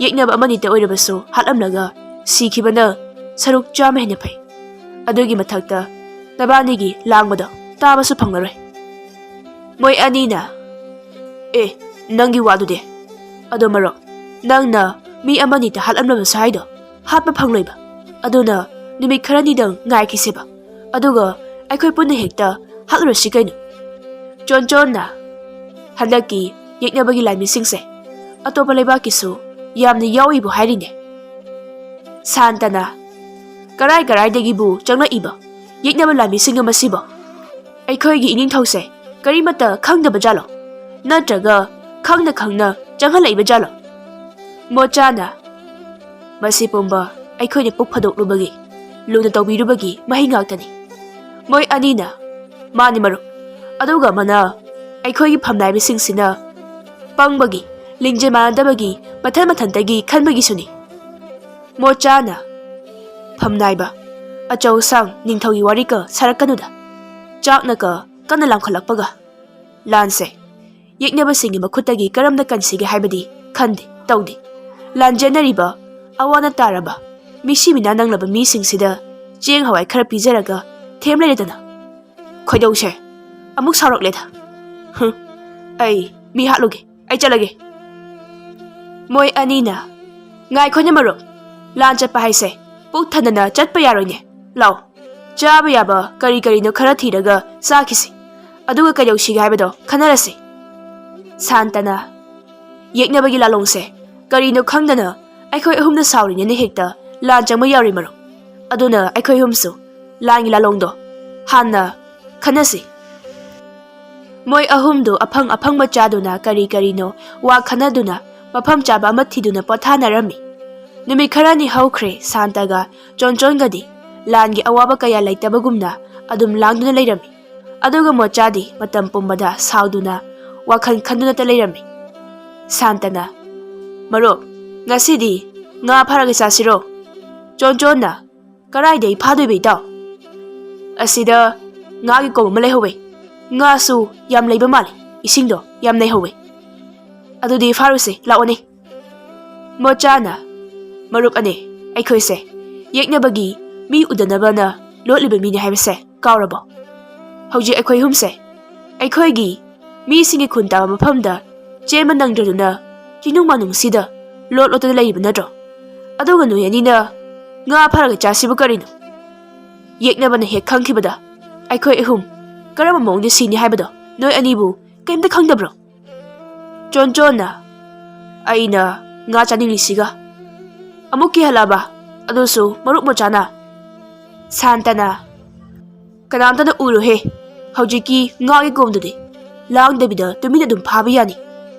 ꯌꯦꯛꯅꯕ ꯑꯃꯅꯤꯇ ꯑꯣꯏꯔꯕꯁꯨ ꯍꯥꯠꯂꯝꯂꯒ ꯁꯤꯈꯤꯕꯅ ꯁꯔꯨꯛ ꯆꯥꯝꯃ ꯍꯦꯟꯅ ꯐꯩ꯫ ꯑꯗꯨꯒꯤ ꯃꯊꯛꯇ ꯅꯕꯥꯅꯤꯒꯤ ꯂꯥꯡꯕꯗꯣ ꯇꯥꯕꯁꯨ ꯐꯪꯂꯔꯣꯏ꯫" ꯃꯣꯏ ꯑꯅꯤꯅ, "ꯑꯦ, ꯅꯪꯒꯤ ꯋꯥꯗꯨꯗꯤ?" ꯑꯗꯣ ꯃꯔꯨꯞ, ꯅꯪꯅ ꯃꯤ ꯑꯃꯅꯤꯗ ꯍꯥꯠꯂꯝꯂꯕꯁꯨ ꯍꯥꯏꯗꯣ, ꯍꯥꯠꯄ ꯐꯪꯂꯣꯏꯕ꯫ ꯑꯗꯨꯅ ꯅꯨꯃꯤꯠ ꯈꯔꯅꯤꯗꯪ ꯉꯥꯏꯈꯤꯁꯦꯕ, ꯑꯗꯨꯒ ꯑꯩꯈꯣꯏ ꯄꯨꯟꯅ ꯍꯦꯛꯇ ꯍꯥꯠꯂꯨꯔꯁꯤ ꯀꯩꯅꯣ꯫ ꯆꯣꯟꯆꯣꯟꯅ, ꯍꯟꯗꯛꯀꯤ ꯌꯦꯛꯅꯕꯒꯤ ꯂꯥꯟꯃꯤꯁꯤꯡꯁꯦ ꯑꯇꯣꯞꯄ ꯂꯩꯕꯥꯛꯀꯤꯁꯨ ꯌꯥꯝꯅ ꯌꯥꯎꯏꯕꯨ ꯍꯥꯏꯔꯤꯅꯦ꯫ ꯁꯥꯟꯇꯅ, ꯀꯔꯥꯏ ꯀꯔꯥꯏꯗꯒꯤꯕꯨ ꯆꯪꯂꯛꯏꯕ ꯌꯦꯛꯅꯕ ꯂꯥꯟꯃꯤꯁꯤꯡꯅꯣ ꯃꯁꯤꯕꯣ? ꯑꯩꯈꯣꯏꯒꯤ ꯏꯅꯤꯡꯊꯧꯁꯦ ꯀꯔꯤꯃꯠꯇ ꯈꯪꯗꯕ ꯖꯥꯠꯂꯣ? ꯅꯠꯇ꯭ꯔꯒ ꯈꯪꯅ ꯈꯪꯅ ꯆꯪꯍꯜꯂꯛꯏꯕ ꯖꯥꯠꯂꯣ? ꯃꯣꯆꯥꯅ, ꯃꯁꯤ ꯄꯨꯝꯕ ꯑꯩꯈꯣꯏꯅ ꯄꯨꯛ ꯐꯥꯗꯣꯛꯂꯨꯕꯒꯤ, ꯂꯨꯅ ꯇꯧꯕꯤꯔꯨꯕꯒꯤ ꯃꯍꯩ ꯉꯥꯛꯇꯅꯤ꯫ ꯃꯣꯏ ꯑꯅꯤꯅ, ꯃꯥꯅꯤ ꯃꯔꯨꯞ, ꯑꯗꯨꯒ ꯑꯃꯅ ꯑꯩꯈꯣꯏꯒꯤ ꯐꯝꯅꯥꯏꯕꯁꯤꯡꯁꯤꯅ ꯄꯪꯕꯒꯤ, ꯂꯤꯡꯖꯦꯜ ꯃꯥꯟꯅꯗꯕꯒꯤ, ꯃꯊꯟ ꯃꯊꯟꯇꯒꯤ ꯈꯟꯕꯒꯤꯁꯨꯅꯤ꯫ ꯃꯣꯆꯥꯅ, ꯐꯝꯅꯥꯏꯕ, ꯑꯆꯧ ꯑꯁꯥꯡ ꯅꯤꯡꯊꯧꯒꯤ ꯋꯥꯔꯤꯒ ꯁꯥꯔꯛꯀꯅꯨꯗ꯫ ꯆꯥꯛꯅꯒ ꯀꯟꯅ ꯂꯥꯝꯈꯠꯂꯛꯄꯒ꯫ ꯂꯥꯟꯁꯦ ꯌꯦꯛꯅꯕꯁꯤꯡꯒꯤ ꯃꯈꯨꯠꯇꯒꯤ ꯀꯔꯝꯅ ꯀꯟꯁꯤꯒꯦ ꯍꯥꯏꯕꯗꯤ ꯈꯟꯗꯦ, ꯇꯧꯗꯦ꯫ ꯂꯥꯟꯖꯦꯟꯅꯔꯤꯕ, ꯑꯋꯥꯅ ꯇꯥꯔꯕ, ꯃꯤꯁꯤ ꯃꯤꯅꯥ ꯅꯪꯂꯕ ꯃꯤꯁꯤꯡꯁꯤꯗ ꯆꯦꯡ ꯍꯋꯥꯏ ꯈꯔ ꯄꯤꯖꯔꯒ ꯊꯦꯝ ꯂꯩꯔꯦꯗꯅ꯫ ꯈꯣꯏꯗꯧꯁꯦ ꯑꯃꯨꯛ ꯁꯥꯎꯔꯛꯂꯦꯗ꯫ ꯍꯨꯝ, ꯑꯩ ꯃꯤ ꯍꯥꯠꯂꯨꯒꯦ, ꯑꯩ ꯆꯠꯂꯒꯦ꯫ ꯃꯣꯏ ꯑꯅꯤꯅ, ꯉꯥꯏꯈꯣꯅꯦ ꯃꯔꯨꯞ, ꯂꯥꯟ ꯆꯠꯄ ꯍꯥꯏꯁꯦ ꯄꯨꯛ ꯊꯟꯗꯅ ꯆꯠꯄ ꯌꯥꯔꯣꯏꯅꯦ꯫ ꯂꯥꯎ, ꯆꯥꯕ ꯌꯥꯕ ꯀꯔꯤ ꯀꯔꯤꯅꯣ ꯈꯔ ꯊꯤꯔꯒ ꯆꯥꯈꯤꯁꯤ, ꯑꯗꯨꯒ ꯀꯩꯗꯧꯁꯤꯒꯦ ꯍꯥꯏꯕꯗꯣ ꯈꯟꯅꯔꯁꯤ꯫ ꯁꯥꯟꯇꯅ, ꯌꯦꯛꯅꯕꯒꯤ ꯂꯥꯂꯣꯡꯁꯦ ꯀꯔꯤꯅꯣ ꯈꯪꯗꯅ ꯑꯩꯈꯣꯏ ꯑꯍꯨꯝꯅ ꯁꯥꯎꯔꯤꯅꯦꯅ ꯍꯦꯛꯇ ꯂꯥꯟ ꯆꯪꯕ ꯌꯥꯎꯔꯤ ꯃꯔꯨꯞ꯫ ꯑꯗꯨꯅ ꯑꯩꯈꯣꯏ ꯑꯍꯨꯝꯁꯨ ꯂꯥꯟꯒꯤ ꯂꯥꯂꯣꯡꯗꯣ ꯍꯥꯟꯅ ꯈꯟꯅꯁꯤ꯫ ꯃꯣꯏ ꯑꯍꯨꯝꯗꯨ ꯑꯐꯪ ꯑꯐꯪꯕ ꯆꯥꯗꯨꯅ ꯀꯔꯤ ꯀꯔꯤꯅꯣ ꯋꯥ ꯈꯟꯅꯗꯨꯅ ꯃꯐꯝ ꯆꯥꯕ ꯑꯃ ꯊꯤꯗꯨꯅ ꯄꯣꯊꯥꯅꯔꯝꯃꯤ꯫ ꯅꯨꯃꯤꯠ ꯈꯔꯅꯤ ꯍꯧꯈ꯭ꯔꯦ꯫ ꯁꯥꯟꯇꯒ ꯆꯣꯟꯆꯣꯟꯒꯗꯤ ꯂꯥꯟꯒꯤ ꯑꯋꯥꯕ ꯀꯌꯥ ꯂꯩꯇꯕꯒꯨꯝꯅ ꯑꯗꯨꯝ ꯂꯥꯡꯗꯨꯅ ꯂꯩꯔꯝꯃꯤ꯫ ꯑꯗꯨꯒ ꯃꯣꯆꯥꯗꯤ ꯃꯇꯝ ꯄꯨꯝꯕꯗ ꯁꯥꯎꯗꯨꯅ ꯋꯥꯈꯜ ꯈꯟꯗꯨꯅꯇ ꯂꯩꯔꯝꯃꯤ꯫ ꯁꯥꯟꯇꯅ, "ꯃꯔꯨꯞ, ꯉꯁꯤꯗꯤ ꯉꯥ ꯐꯥꯔꯒ ꯆꯥꯁꯤꯔꯣ?" ꯆꯣꯟꯆꯣꯟꯅ, "ꯀꯔꯥꯏꯗꯩ ꯐꯥꯗꯣꯏꯕ ꯏꯇꯥꯎ? ꯑꯁꯤꯗ ꯉꯥꯒꯤ ꯀꯣꯝ ꯑꯃ ꯂꯩꯍꯧꯋꯦ꯫ ꯉꯥꯁꯨ ꯌꯥꯝ ꯂꯩꯕ ꯃꯥꯜꯂꯦ, ꯏꯁꯤꯡꯗꯣ ꯌꯥꯝ ꯅꯩꯍꯧꯋꯦ꯫ ꯑꯗꯨꯗꯤ ꯐꯥꯔꯨꯁꯦ, ꯂꯥꯛꯑꯣꯅꯦ꯫" ꯃꯣꯆꯥꯅ, "ꯃꯔꯨꯞ ꯑꯅꯤ, ꯑꯩꯈꯣꯏꯁꯦ ꯌꯦꯛꯅꯕꯒꯤ ꯃꯤ ꯎꯗꯅꯕꯅ ꯂꯣꯠꯂꯤꯕ ꯃꯤꯅꯤ ꯍꯥꯏꯕꯁꯦ ꯀꯥꯎꯔꯕꯣ? ꯍꯧꯖꯤꯛ ꯑꯩꯈꯣꯏ ꯑꯍꯨꯝꯁꯦ ꯑꯩꯈꯣꯏꯒꯤ ꯃꯤꯁꯤꯡꯒꯤ ꯈꯨꯟ ꯇꯥꯕ ꯃꯐꯝꯗ ꯆꯦꯟꯕ ꯅꯪꯗ꯭ꯔꯗꯨꯅ ꯆꯤꯅꯨꯡ ꯃꯥꯅꯨꯡꯁꯤꯗ ꯂꯣꯠ ꯂꯣꯠꯇꯅ ꯂꯩꯔꯤꯕ ꯅꯠꯇ꯭ꯔꯣ? ꯑꯗꯨꯒ ꯅꯣꯏ ꯑꯅꯤꯅ ꯉꯥ ꯐꯥꯔꯒ ꯆꯥꯁꯤꯕꯨ ꯀꯔꯤꯅꯣ? ꯌꯦꯛꯅꯕꯅ ꯍꯦꯛ ꯈꯪꯈꯤꯕꯗ ꯑꯩꯈꯣꯏ ꯑꯍꯨꯝ ꯀꯔꯝꯕ ꯃꯑꯣꯡꯗ ꯁꯤꯅꯤ ꯍꯥꯏꯕꯗꯣ ꯅꯣꯏ ꯑꯅꯤꯕꯨ ꯀꯩꯝꯇ ꯈꯪꯗꯕ꯭ꯔꯣ? ꯆꯣꯟꯆꯣꯟꯅ, "ꯑꯩꯅ ꯉꯥ ꯆꯥꯅꯤꯡꯂꯤꯁꯤꯒ ꯑꯃꯨꯛ ꯀꯤꯍꯜꯂꯕ, ꯑꯗꯨꯁꯨ ꯃꯔꯨꯞ ꯃꯣꯆꯥꯅ?" ꯁꯥꯟꯇꯅ, "ꯀꯅꯥꯝꯇꯅ ꯎꯔꯨꯍꯦ, ꯍꯧꯖꯤꯛꯀꯤ ꯉꯥꯒꯤ ꯀꯣꯝꯗꯨꯗꯤ ꯂꯥꯡꯗꯕꯤꯗ ꯇꯨꯃꯤꯟꯅ ꯑꯗꯨꯝ ꯐꯥꯕ ꯌꯥꯅꯤ꯫"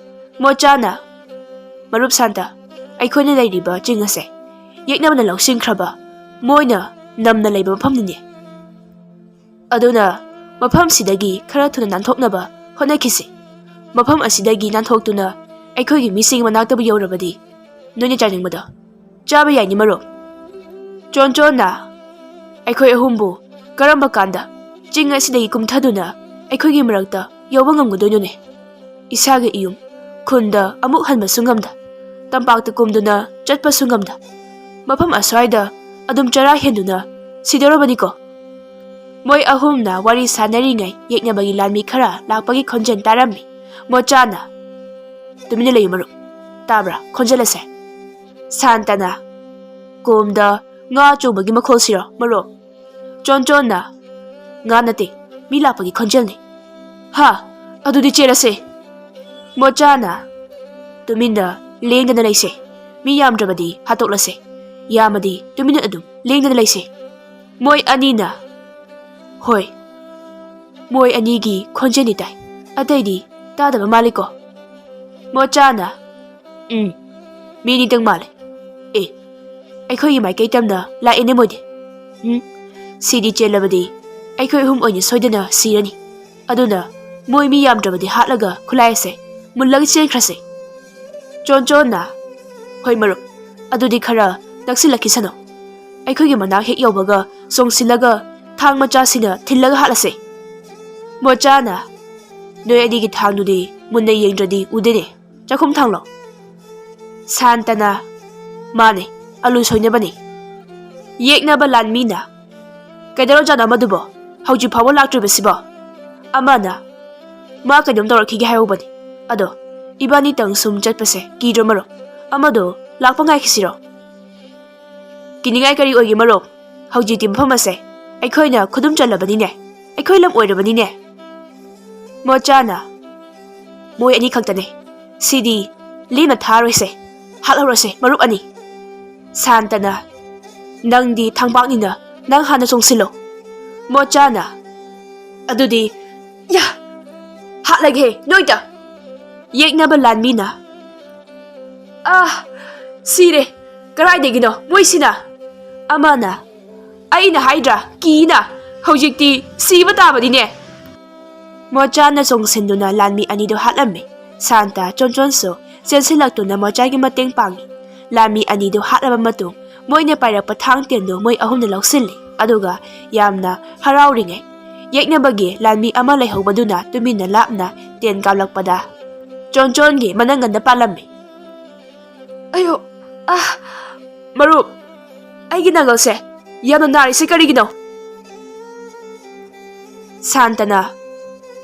ꯃꯣꯆꯥꯅ, "ꯃꯔꯨꯞ ꯁꯥꯟꯇ, ꯑꯩꯈꯣꯏꯅ ꯂꯩꯔꯤꯕ ꯆꯤꯡ ꯑꯁꯦ ꯌꯦꯛꯅꯕꯅ ꯂꯧꯁꯤꯟꯈ꯭ꯔꯕ ꯃꯣꯏꯅ ꯅꯝꯅ ꯂꯩꯕ ꯃꯐꯝꯅꯤꯅꯦ꯫ ꯑꯗꯨꯅ ꯃꯐꯝꯁꯤꯗꯒꯤ ꯈꯔ ꯊꯨꯅ ꯅꯥꯟꯊꯣꯛꯅꯕ ꯍꯣꯠꯅꯈꯤꯁꯤ꯫ ꯃꯐꯝ ꯑꯁꯤꯗꯒꯤ ꯅꯥꯟꯊꯣꯛꯇꯨꯅ ꯑꯩꯈꯣꯏꯒꯤ ꯃꯤꯁꯤꯡ ꯃꯅꯥꯛꯇꯕꯨ ꯌꯧꯔꯕꯗꯤ ꯅꯣꯏꯅ ꯆꯥꯅꯤꯡꯕꯗꯣ ꯆꯥꯕ ꯌꯥꯏꯅꯤ ꯃꯔꯨꯞ꯫" ꯆꯣꯟꯆꯣꯟꯅ, "ꯑꯩꯈꯣꯏ ꯑꯍꯨꯝꯕꯨ ꯀꯔꯝꯕ ꯀꯥꯟꯗ ꯆꯤꯡ ꯑꯁꯤꯗꯒꯤ ꯀꯨꯝꯊꯗꯨꯅ ꯑꯩꯈꯣꯏꯒꯤ ꯃꯔꯛꯇ ꯌꯧꯕ ꯉꯝꯒꯗꯣꯏꯅꯣꯅꯦ? ꯏꯁꯥꯒꯤ ꯏꯌꯨꯝ ꯈꯨꯟꯗ ꯑꯃꯨꯛ ꯍꯟꯕꯁꯨ ꯉꯝꯗ, ꯇꯝꯄꯥꯛꯇ ꯀꯨꯝꯗꯨꯅ ꯆꯠꯄꯁꯨ ꯉꯝꯗ, ꯃꯐꯝ ꯑꯁ꯭ꯋꯥꯏꯗ ꯑꯗꯨꯝ ꯆꯔꯥ ꯍꯦꯟꯗꯨꯅ ꯁꯤꯗꯧꯔꯕꯅꯤꯀꯣ?" ꯃꯣꯏ ꯑꯍꯨꯝꯅ ꯋꯥꯔꯤ ꯁꯥꯟꯅꯔꯤꯉꯩ ꯌꯦꯛꯅꯕꯒꯤ ꯂꯥꯟꯃꯤ ꯈꯔ ꯂꯥꯛꯄꯒꯤ ꯈꯣꯟꯖꯦꯜ ꯇꯥꯔꯝꯃꯤ꯫ ꯃꯣꯆꯥꯅ, "ꯇꯨꯃꯤꯟꯅ ꯂꯩꯌꯨ ꯃꯔꯨꯞ, ꯇꯥꯕ꯭ꯔꯥ ꯈꯣꯟꯖꯦꯜ ꯑꯁꯦ?" ꯁꯥꯟꯇꯅ, "ꯀꯣꯝꯗ ꯉꯥ ꯑꯆꯧꯕꯒꯤ ꯃꯈꯣꯜꯁꯤꯔꯣ ꯃꯔꯨꯞ?" ꯆꯣꯟꯆꯣꯟꯅ, "ꯉꯥ ꯅꯠꯇꯦ, ꯃꯤ ꯂꯥꯛꯄꯒꯤ ꯈꯣꯟꯖꯦꯜꯅꯤ꯫" "ꯍꯥ, ꯑꯗꯨꯗꯤ ꯆꯦꯜꯂꯁꯦ꯫" ꯃꯣꯆꯥꯅ, "ꯇꯨꯃꯤꯟꯅ ꯂꯦꯡꯗꯅ ꯂꯩꯁꯦ, ꯃꯤ ꯌꯥꯝꯗ꯭ꯔꯕꯗꯤ ꯍꯥꯠꯇꯣꯛꯂꯁꯦ, ꯌꯥꯝꯃꯗꯤ ꯇꯨꯃꯤꯟꯅ ꯑꯗꯨꯝ ꯂꯦꯡꯗꯅ ꯂꯩꯁꯦ꯫" ꯃꯣꯏ ꯑꯅꯤꯅ, "ꯍꯣꯏ, ꯃꯣꯏ ꯑꯅꯤꯒꯤ ꯈꯣꯟꯖꯦꯜꯗꯤ ꯇꯥꯏ, ꯑꯇꯩꯗꯤ ꯇꯥꯗꯕ ꯃꯥꯜꯂꯤꯀꯣ?" ꯃꯣꯆꯥꯅ, "ꯎꯝ, ꯃꯤ ꯑꯅꯤꯇꯪ ꯃꯥꯜꯂꯦ꯫ ꯑꯦ, ꯑꯩꯈꯣꯏꯒꯤ ꯃꯥꯏꯀꯩ ꯇꯝꯅ ꯂꯥꯛꯑꯦꯅꯦ ꯃꯣꯏꯗꯤ꯫ ꯎꯝ, ꯁꯤꯗꯤ ꯆꯦꯜꯂꯕꯗꯤ ꯑꯩꯈꯣꯏ ꯑꯍꯨꯝ ꯑꯣꯏꯅ ꯁꯣꯏꯗꯅ ꯁꯤꯔꯅꯤ꯫ ꯑꯗꯨꯅ ꯃꯣꯏ ꯃꯤ ꯌꯥꯝꯗ꯭ꯔꯕꯗꯤ ꯍꯥꯠꯂꯒ ꯈꯨꯠꯂꯥꯏ ꯑꯁꯦ ꯃꯨꯜꯂꯒ ꯆꯦꯟꯈ꯭ꯔꯁꯦ꯫" ꯆꯣꯟꯆꯣꯟꯅ, "ꯍꯣꯏ ꯃꯔꯨꯞ, ꯑꯗꯨꯗꯤ ꯈꯔ ꯅꯛꯁꯤꯜꯂꯛꯈꯤꯁꯅꯨ꯫ ꯑꯩꯈꯣꯏꯒꯤ ꯃꯅꯥꯛ ꯍꯦꯛ ꯌꯧꯕꯒ ꯆꯣꯡꯁꯤꯜꯂꯒ ꯊꯥꯡ ꯃꯆꯥꯁꯤꯅ ꯊꯤꯜꯂꯒ ꯍꯥꯠꯂꯁꯦ꯫" ꯃꯣꯆꯥꯅ, "ꯅꯣꯏ ꯑꯅꯤꯒꯤ ꯊꯥꯡꯗꯨꯗꯤ ꯃꯨꯟꯅ ꯌꯦꯡꯗ꯭ꯔꯗꯤ ꯎꯗꯦꯅꯦ, ꯆꯥꯛꯈꯨꯝ ꯊꯥꯡꯂꯣ?" ꯁꯥꯟꯇꯅ, "ꯃꯥꯅꯦ, ꯑꯂꯨ ꯁꯣꯏꯅꯕꯅꯤ꯫" ꯌꯦꯛꯅꯕ ꯂꯥꯟꯃꯤꯅ, "ꯀꯩꯗꯧꯔꯖꯥꯠꯅꯣ ꯑꯃꯗꯨꯕꯣ? ꯍꯧꯖꯤꯛ ꯐꯥꯎꯕ ꯂꯥꯛꯇ꯭ꯔꯤꯕꯁꯤꯕꯣ?" ꯑꯃꯅ, "ꯃꯥ ꯀꯩꯅꯣꯝ ꯇꯧꯔꯛꯈꯤꯒꯦ ꯍꯥꯏꯍꯧꯕꯅꯤ, ꯑꯗꯣ ꯏꯕꯥꯅꯤꯇꯪ ꯁꯨꯝ ꯆꯠꯄꯁꯦ ꯀꯤꯗ꯭ꯔꯣ ꯃꯔꯨꯞ? ꯑꯃꯗꯣ ꯂꯥꯛꯄ ꯉꯥꯏꯈꯤꯁꯤꯔꯣ? ꯀꯤꯅꯤꯡꯉꯥꯏ ꯀꯔꯤ ꯑꯣꯏꯒꯦ ꯃꯔꯨꯞ? ꯍꯧꯖꯤꯛꯇꯤ ꯃꯐꯝ ꯑꯁꯦ ꯑꯩꯈꯣꯏꯅ ꯈꯨꯗꯨꯝ ꯆꯜꯂꯕꯅꯤꯅꯦ, ꯑꯩꯈꯣꯏ ꯂꯝ ꯑꯣꯏꯔꯕꯅꯤꯅꯦ꯫ ꯃꯣꯆꯥꯅ, "ꯃꯣꯏ ꯑꯅꯤ ꯈꯛꯇꯅꯦ, ꯁꯤꯗꯤ ꯂꯦꯝꯅ ꯊꯥꯔꯣꯏꯁꯦ, ꯍꯥꯠꯍꯧꯔꯁꯦ ꯃꯔꯨꯞ ꯑꯅꯤ꯫" ꯁꯥꯟꯇꯅ, "ꯅꯪꯗꯤ ꯊꯥꯡꯄꯥꯛꯅꯤꯅ ꯅꯪ ꯍꯥꯟꯅ ꯆꯣꯡꯁꯤꯜꯂꯣ꯫" ꯃꯣꯆꯥꯅ, "ꯑꯗꯨꯗꯤ ꯌꯥ, ꯍꯥꯠꯂꯒꯦ ꯅꯣꯏꯗ!" ꯌꯦꯛꯅꯕ ꯂꯥꯟꯃꯤꯅ, "ꯑꯥ, ꯁꯤꯔꯦ꯫ ꯀꯗꯥꯏꯗꯒꯤꯅꯣ ꯃꯣꯏꯁꯤꯅ?" ꯑꯃꯅ, "ꯑꯩꯅ ꯍꯥꯏꯗ꯭ꯔꯥ, ꯀꯤꯅ꯫ ꯍꯧꯖꯤꯛꯇꯤ ꯁꯤꯕ ꯇꯥꯕꯅꯤꯅꯦ꯫" ꯃꯣꯆꯥꯅ ꯆꯣꯡꯁꯤꯟꯗꯨꯅ ꯂꯥꯟꯃꯤ ꯑꯅꯤꯗꯨ ꯍꯥꯠꯂꯝꯃꯤ꯫ ꯁꯥꯟꯇ, ꯆꯣꯟꯆꯣꯟꯁꯨ ꯆꯦꯟꯁꯤꯜꯂꯛꯇꯨꯅ ꯃꯣꯆꯥꯒꯤ ꯃꯇꯦꯡ ꯄꯥꯡꯉꯤ꯫ ꯂꯥꯟꯃꯤ ꯑꯅꯤꯗꯨ ꯍꯥꯠꯂꯕ ꯃꯇꯨꯡ, ꯃꯣꯏꯅ ꯄꯥꯏꯔꯛꯄ ꯊꯥꯡ ꯇꯦꯟꯗꯨ ꯃꯣꯏ ꯑꯍꯨꯝꯅ ꯂꯧꯁꯤꯜꯂꯤ, ꯑꯗꯨꯒ ꯌꯥꯝꯅ ꯍꯔꯥꯎꯔꯤꯉꯩ, ꯌꯦꯛꯅꯕꯒꯤ ꯂꯥꯟꯃꯤ ꯑꯃ ꯂꯩꯍꯧꯕꯗꯨꯅ ꯇꯨꯃꯤꯟꯅ ꯂꯥꯞꯅ ꯇꯦꯟ ꯀꯥꯞꯂꯛꯄꯗ, ꯆꯣꯟꯆꯣꯟꯒꯤ ꯃꯅꯪꯒꯟꯗ ꯄꯥꯜꯂꯝꯃꯤ꯫ "ꯑꯌꯣ, ꯑꯥ, ꯃꯔꯨꯞ, ꯑꯩꯒꯤ ꯅꯪꯒꯜꯁꯦ ꯌꯥꯝꯅ ꯅꯥꯔꯤꯁꯦ ꯀꯔꯤꯒꯤꯅꯣ?" ꯁꯥꯟꯇꯅ,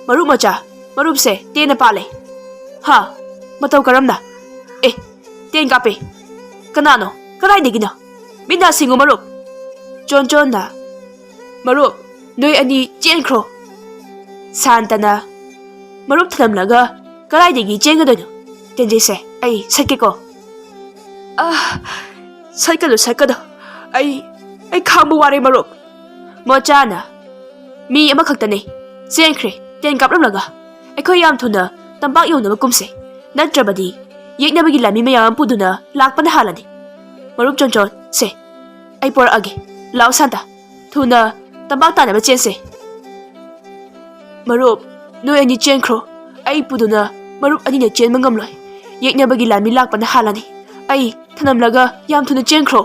"ꯃꯔꯨꯞ ꯃꯆꯥ, ꯃꯔꯨꯞꯁꯦ ꯇꯦꯟꯅ ꯄꯥꯜꯂꯦ꯫" "ꯍꯥ? ꯃꯇꯧ ꯀꯔꯝꯅ? ꯑꯦ, ꯇꯦꯟ ꯀꯥꯞꯄꯦ꯫ ꯀꯅꯥꯅꯣ? ꯀꯗꯥꯏꯗꯒꯤꯅꯣ? ꯃꯤꯠ ꯅꯥ ꯁꯤꯡꯉꯨ ꯃꯔꯨꯞ꯫" ꯆꯣꯟꯆꯣꯟꯅ, "ꯃꯔꯨꯞ, ꯅꯣꯏ ꯑꯅꯤ ꯆꯦꯟꯈ꯭ꯔꯣ꯫" ꯁꯥꯟꯇꯅ, "ꯃꯔꯨꯞ ꯊꯅꯝꯂꯒ ꯀꯗꯥꯏꯗꯒꯤ ꯆꯦꯟꯒꯗꯣꯏꯅꯣ? ꯇꯦꯟꯖꯩꯁꯦ, ꯑꯩ ꯁꯠꯀꯦꯀꯣ꯫" "ꯑꯥ, ꯁꯠꯀꯅꯨ, ꯁꯠꯀꯅꯨ꯫ ꯑꯩ, ꯑꯩ ꯈꯥꯡꯕ ꯋꯥꯔꯦ ꯃꯔꯨꯞ꯫" ꯃꯣꯆꯥꯅ, "ꯃꯤ ꯑꯃꯈꯛꯇꯅꯦ, ꯆꯦꯟꯈ꯭ꯔꯦ ꯇꯦꯟ ꯀꯥꯞꯂꯝꯂꯒ꯫ ꯑꯩꯈꯣꯏ ꯌꯥꯝ ꯊꯨꯅ ꯇꯝꯄꯥꯛ ꯌꯧꯅꯕ ꯀꯨꯝꯁꯦ, ꯅꯠꯇ꯭ꯔꯕꯗꯤ ꯌꯦꯛꯅꯕꯒꯤ ꯂꯥꯟꯃꯤ ꯃꯌꯥꯝ ꯑꯃ ꯄꯨꯗꯨꯅ ꯂꯥꯛꯄꯅ ꯍꯥꯜꯂꯅꯤ꯫ ꯃꯔꯨꯞ ꯆꯣꯟꯆꯣꯟ, ꯁꯦ, ꯑꯩ ꯄꯣꯔꯛꯑꯒꯦ꯫ ꯂꯥꯛꯑꯣ ꯁꯥꯟꯇ, ꯊꯨꯅ ꯇꯝꯄꯥꯛ ꯇꯥꯅꯕ ꯆꯦꯟꯁꯦ꯫" "ꯃꯔꯨꯞ, ꯅꯣꯏ ꯑꯅꯤ ꯆꯦꯟꯈ꯭ꯔꯣ꯫ ꯑꯩ ꯄꯨꯗꯨꯅ ꯃꯔꯨꯞ ꯑꯅꯤꯅ ꯆꯦꯟꯕ ꯉꯝꯂꯣꯏ꯫ ꯌꯦꯛꯅꯕꯒꯤ ꯂꯥꯟꯃꯤ ꯂꯥꯛꯄꯅ ꯍꯥꯜꯂꯅꯤ꯫ ꯑꯩ ꯊꯅꯝꯂꯒ ꯌꯥꯝ ꯊꯨꯅ ꯆꯦꯟꯈ꯭ꯔꯣ꯫"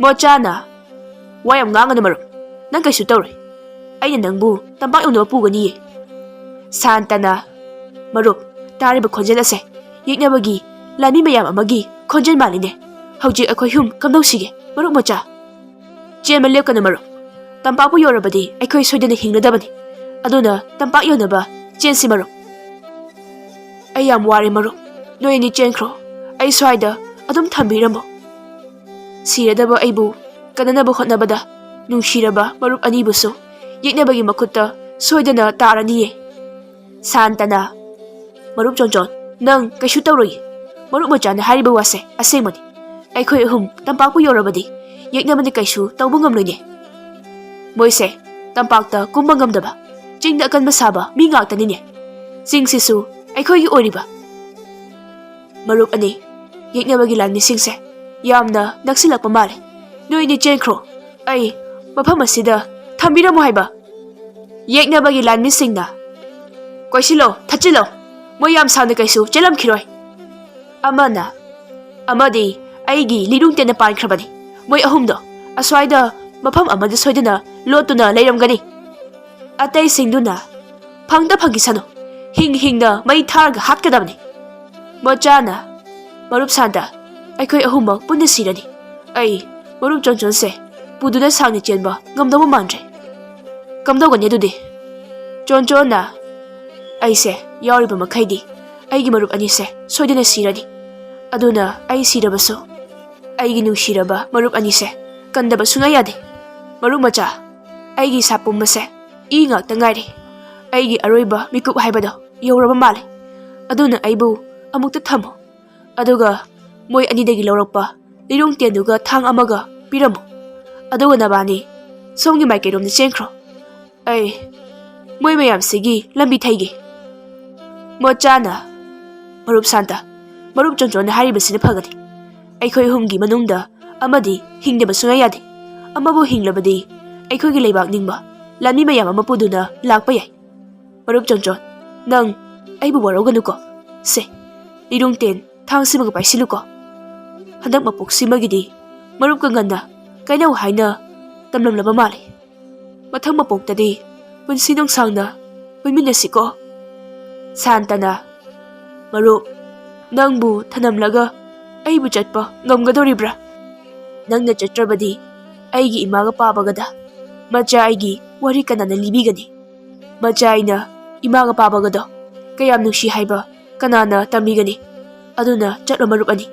ꯃꯣꯆꯥꯅ, "ꯋꯥ ꯌꯥꯝ ꯉꯥꯡꯒꯅꯨ ꯃꯔꯨꯞ, ꯅꯪ ꯀꯩꯁꯨ ꯇꯧꯔꯣꯏ꯫ ꯑꯩꯅ ꯅꯪꯕꯨ ꯇꯝꯄꯥꯛ ꯌꯧꯅꯕ ꯄꯨꯒꯅꯤꯌꯦ꯫" ꯁꯥꯟꯇꯅ, "ꯃꯔꯨꯞ, ꯇꯥꯔꯤꯕ ꯈꯣꯟꯖꯦꯜ ꯑꯁꯦ ꯌꯦꯛꯅꯕꯒꯤ ꯂꯥꯟꯃꯤ ꯃꯌꯥꯝ ꯑꯃꯒꯤ ꯈꯣꯟꯖꯦꯜ ꯃꯥꯜꯂꯤꯅꯦ꯫ ꯍꯧꯖꯤꯛ ꯑꯩꯈꯣꯏ ꯍꯨꯝ ꯀꯝꯗꯧꯁꯤꯒꯦ, ꯃꯔꯨꯞ ꯃꯣꯆꯥ?" "ꯆꯦꯟꯕ ꯂꯦꯞꯀꯅꯨ ꯃꯔꯨꯞ꯫ ꯇꯝꯄꯥꯛꯄꯨ ꯌꯧꯔꯕꯗꯤ ꯑꯩꯈꯣꯏ ꯁꯣꯏꯗꯅ ꯍꯤꯡꯂꯗꯕꯅꯤ꯫ ꯑꯗꯨꯅ ꯇꯝꯄꯥꯛ ꯌꯧꯅꯕ ꯆꯦꯟꯁꯤ ꯃꯔꯨꯞ꯫" ꯑꯩ ꯌꯥꯝ ꯋꯥꯔꯦ ꯃꯔꯨꯞ꯫ ꯅꯣꯏ ꯑꯅꯤ ꯆꯦꯟꯈ꯭ꯔꯣ꯫ ꯑꯩ ꯁ꯭ꯋꯥꯏꯗ ꯑꯗꯨꯝ ꯊꯝꯕꯤꯔꯝꯃꯣ꯫ ꯁꯤꯔꯗꯕ ꯑꯩꯕꯨ ꯀꯟꯅꯅꯕ ꯍꯣꯠꯅꯕꯗ ꯅꯨꯡꯁꯤꯔꯕ ꯃꯔꯨꯞ ꯑꯅꯤꯕꯨꯁꯨ ꯌꯦꯛꯅꯕꯒꯤ ꯃꯈꯨꯠꯇ ꯁꯣꯏꯗꯅ ꯇꯥꯔꯅꯤꯌꯦ꯫ ꯁꯥꯟꯇꯅ, "ꯃꯔꯨꯞ ꯆꯣꯟꯆꯣꯟ, ꯅꯪ ꯀꯩꯁꯨ ꯇꯧꯔꯣꯏꯌꯦ꯫ ꯃꯔꯨꯞ ꯃꯆꯥꯅ ꯍꯥꯏꯔꯤꯕ ꯋꯥꯁꯦ ꯑꯁꯦꯡꯕꯅꯤ꯫ ꯑꯩꯈꯣꯏ ꯑꯍꯨꯝ ꯇꯝꯄꯥꯛꯄꯨ ꯌꯧꯔꯕꯗꯤ ꯌꯦꯛꯅꯕꯅ ꯀꯩꯁꯨ ꯇꯧꯕ ꯉꯝꯂꯣꯏꯅꯦ꯫ ꯃꯣꯏꯁꯦ ꯇꯝꯄꯥꯛꯇ ꯀꯨꯝꯕ ꯉꯝꯗꯕ, ꯆꯤꯡꯗ ꯑꯀꯟꯕ ꯁꯥꯕ ꯃꯤ ꯉꯥꯛꯇꯅꯤꯅꯦ꯫ ꯆꯤꯡꯁꯤꯁꯨ ꯑꯩꯈꯣꯏꯒꯤ ꯑꯣꯏꯔꯤꯕ꯫" ꯃꯔꯨꯞ ꯑꯅꯤ, ꯌꯦꯛꯅꯕꯒꯤ ꯂꯥꯟꯃꯤꯁꯤꯡꯁꯦ ꯌꯥꯝꯅ ꯅꯛꯁꯤꯜꯂꯛꯄ ꯃꯥꯜꯂꯦ꯫ ꯅꯣꯏ ꯑꯅꯤ ꯆꯦꯟꯈ꯭ꯔꯣ꯫ ꯑꯩ ꯃꯐꯝ ꯑꯁꯤꯗ ꯊꯝꯕꯤꯔꯝꯃꯣ ꯍꯥꯏꯕ꯫ ꯌꯦꯛꯅꯕꯒꯤ ꯂꯥꯟꯃꯤꯁꯤꯡꯅ, "ꯀꯣꯏꯁꯤꯜꯂꯣ, ꯊꯠꯆꯤꯜꯂꯣ꯫ ꯃꯣꯏ ꯌꯥꯝ ꯁꯥꯡꯅ ꯀꯩꯁꯨ ꯆꯦꯜꯂꯝꯈꯤꯔꯣꯏ꯫" ꯑꯃꯅ, "ꯑꯃꯗꯤ ꯑꯩꯒꯤ ꯂꯤꯔꯨꯡ ꯇꯦꯟꯅ ꯄꯥꯟꯈ꯭ꯔꯕꯅꯤ꯫ ꯃꯣꯏ ꯑꯍꯨꯝꯗꯣ ꯑꯁ꯭ꯋꯥꯏꯗ ꯃꯐꯝ ꯑꯃꯗ ꯁꯣꯏꯗꯅ ꯂꯣꯠꯇꯨꯅ ꯂꯩꯔꯝꯒꯅꯤ꯫" ꯑꯇꯩꯁꯤꯡꯗꯨꯅ, "ꯐꯪꯗ ꯐꯪꯈꯤꯁꯅꯨ, ꯍꯤꯡ ꯍꯤꯡꯅ ꯃꯩ ꯊꯥꯔꯒ ꯍꯥꯠꯀꯗꯕꯅꯤ꯫" ꯃꯣꯆꯥꯅ, "ꯃꯔꯨꯞ ꯁꯥꯟꯇ, ꯑꯩꯈꯣꯏ ꯑꯍꯨꯝꯃꯛ ꯄꯨꯟꯅ ꯁꯤꯔꯅꯤ꯫ ꯑꯩ ꯃꯔꯨꯞ ꯆꯣꯟꯆꯣꯟꯁꯦ ꯄꯨꯗꯨꯅ ꯁꯥꯡꯅ ꯆꯦꯟꯕ ꯉꯝꯗꯧꯕ ꯃꯥꯟꯗ꯭ꯔꯦ꯫" "ꯀꯝꯗꯧꯒꯅꯤ ꯑꯗꯨꯗꯤ?" ꯆꯣꯟꯆꯣꯟꯅ, "ꯑꯩꯁꯦ ꯌꯥꯎꯔꯤꯕ ꯃꯈꯩꯗꯤ ꯑꯩꯒꯤ ꯃꯔꯨꯞ ꯑꯅꯤꯁꯦ ꯁꯣꯏꯗꯅ ꯁꯤꯔꯅꯤ꯫ ꯑꯗꯨꯅ ꯑꯩ ꯁꯤꯔꯕꯁꯨ ꯑꯩꯒꯤ ꯅꯨꯡꯁꯤꯔꯕ ꯃꯔꯨꯞ ꯑꯅꯤꯁꯦ ꯀꯟꯗꯕ ꯁꯨꯡꯌꯥ ꯌꯥꯗꯦ꯫ ꯃꯔꯨꯞ ꯃꯆꯥ, ꯑꯩꯒꯤ ꯏꯁꯥ ꯄꯨꯝꯕꯁꯦ ꯏ ꯉꯥꯛꯇ ꯉꯥꯏꯔꯦ꯫ ꯑꯩꯒꯤ ꯑꯔꯣꯏꯕ ꯃꯤꯀꯨꯞ ꯍꯥꯏꯕꯗꯣ ꯌꯧꯔꯕ ꯃꯥꯜꯂꯦ꯫ ꯑꯗꯨꯅ ꯑꯩꯕꯨ ꯑꯃꯨꯛꯇ ꯊꯝꯃꯨ꯫ ꯑꯗꯨꯒ ꯃꯣꯏ ꯑꯅꯤꯗꯒꯤ ꯂꯧꯔꯛꯄ ꯂꯤꯔꯨꯡ ꯇꯦꯟꯗꯨꯒ ꯊꯥꯡ ꯑꯃꯒ ꯄꯤꯔꯝꯃꯨ꯫ ꯑꯗꯨꯒ ꯅꯕꯥꯅꯤ ꯁꯣꯝꯒꯤ ꯃꯥꯏꯀꯩꯔꯣꯝꯗ ꯆꯦꯟꯈ꯭ꯔꯣ꯫ ꯑꯩ ꯃꯣꯏ ꯃꯌꯥꯝꯁꯤꯒꯤ ꯂꯝꯕꯤ ꯊꯩꯒꯦ꯫" ꯃꯣꯆꯥꯅ, "ꯃꯔꯨꯞ ꯁꯥꯟꯇ, ꯃꯔꯨꯞ ꯆꯣꯟꯆꯣꯟꯅ ꯍꯥꯏꯔꯤꯕꯁꯤꯅ ꯐꯒꯅꯤ꯫ ꯑꯩꯈꯣꯏ ꯑꯍꯨꯝꯒꯤ ꯃꯅꯨꯡꯗ ꯑꯃꯗꯤ ꯍꯤꯡꯗꯕ ꯁꯨꯡꯌꯥ ꯌꯥꯗꯦ꯫ ꯑꯃꯕꯨ ꯍꯤꯡꯂꯕꯗꯤ ꯑꯩꯈꯣꯏꯒꯤ ꯂꯩꯕꯥꯛ ꯅꯤꯡꯕ ꯂꯥꯟꯃꯤ ꯃꯌꯥꯝ ꯑꯃ ꯄꯨꯗꯨꯅ ꯂꯥꯛꯄ ꯌꯥꯏ꯫ ꯃꯔꯨꯞ ꯆꯣꯟꯆꯣꯟ, ꯅꯪ ꯑꯩꯕꯨ ꯋꯥꯔꯧꯒꯅꯨꯀꯣ꯫ ꯁꯦ, ꯂꯤꯔꯨꯡ ꯇꯦꯟ ꯊꯥꯡꯁꯤꯃꯒ ꯄꯥꯏꯁꯤꯜꯂꯨꯀꯣ꯫ ꯍꯟꯗꯛ ꯃꯄꯣꯛꯁꯤꯃꯒꯤꯗꯤ ꯃꯔꯨꯞꯀ ꯉꯟꯅ ꯀꯥꯏꯅꯧ ꯍꯥꯏꯅ ꯇꯝꯂꯝꯂꯕ ꯃꯥꯜꯂꯦ꯫ ꯃꯊꯪ ꯃꯄꯣꯛꯇꯗꯤ ꯄꯨꯟꯁꯤ ꯅꯨꯡꯁꯥꯡꯅ ꯄꯨꯟꯃꯤꯟꯅꯁꯤꯀꯣ꯫" ꯁꯥꯟꯇꯅ, "ꯃꯔꯨꯞ, ꯅꯪꯕꯨ ꯊꯅꯝꯂꯒ ꯑꯩꯕꯨ ꯆꯠꯄ ꯉꯝꯒꯗꯧꯔꯤꯕ꯭ꯔꯥ? ꯅꯪꯅ ꯆꯠꯇ꯭ꯔꯕꯗꯤ ꯑꯩꯒꯤ ꯏꯃꯥꯒ ꯄꯥꯕꯒꯗ ꯃꯆꯥ ꯑꯩꯒꯤ ꯋꯥꯔꯤ ꯀꯅꯥꯅ ꯂꯤꯕꯤꯒꯅꯤ? ꯃꯆꯥ ꯑꯩꯅ ꯏꯃꯥꯒ ꯄꯥꯕꯒꯗꯣ ꯀꯌꯥꯝ ꯅꯨꯡꯁꯤ ꯍꯥꯏꯕ ꯀꯅꯥꯅ ꯇꯝꯕꯤꯒꯅꯤ? ꯑꯗꯨꯅ ꯆꯠꯂꯣ ꯃꯔꯨꯞ ꯑꯅꯤ꯫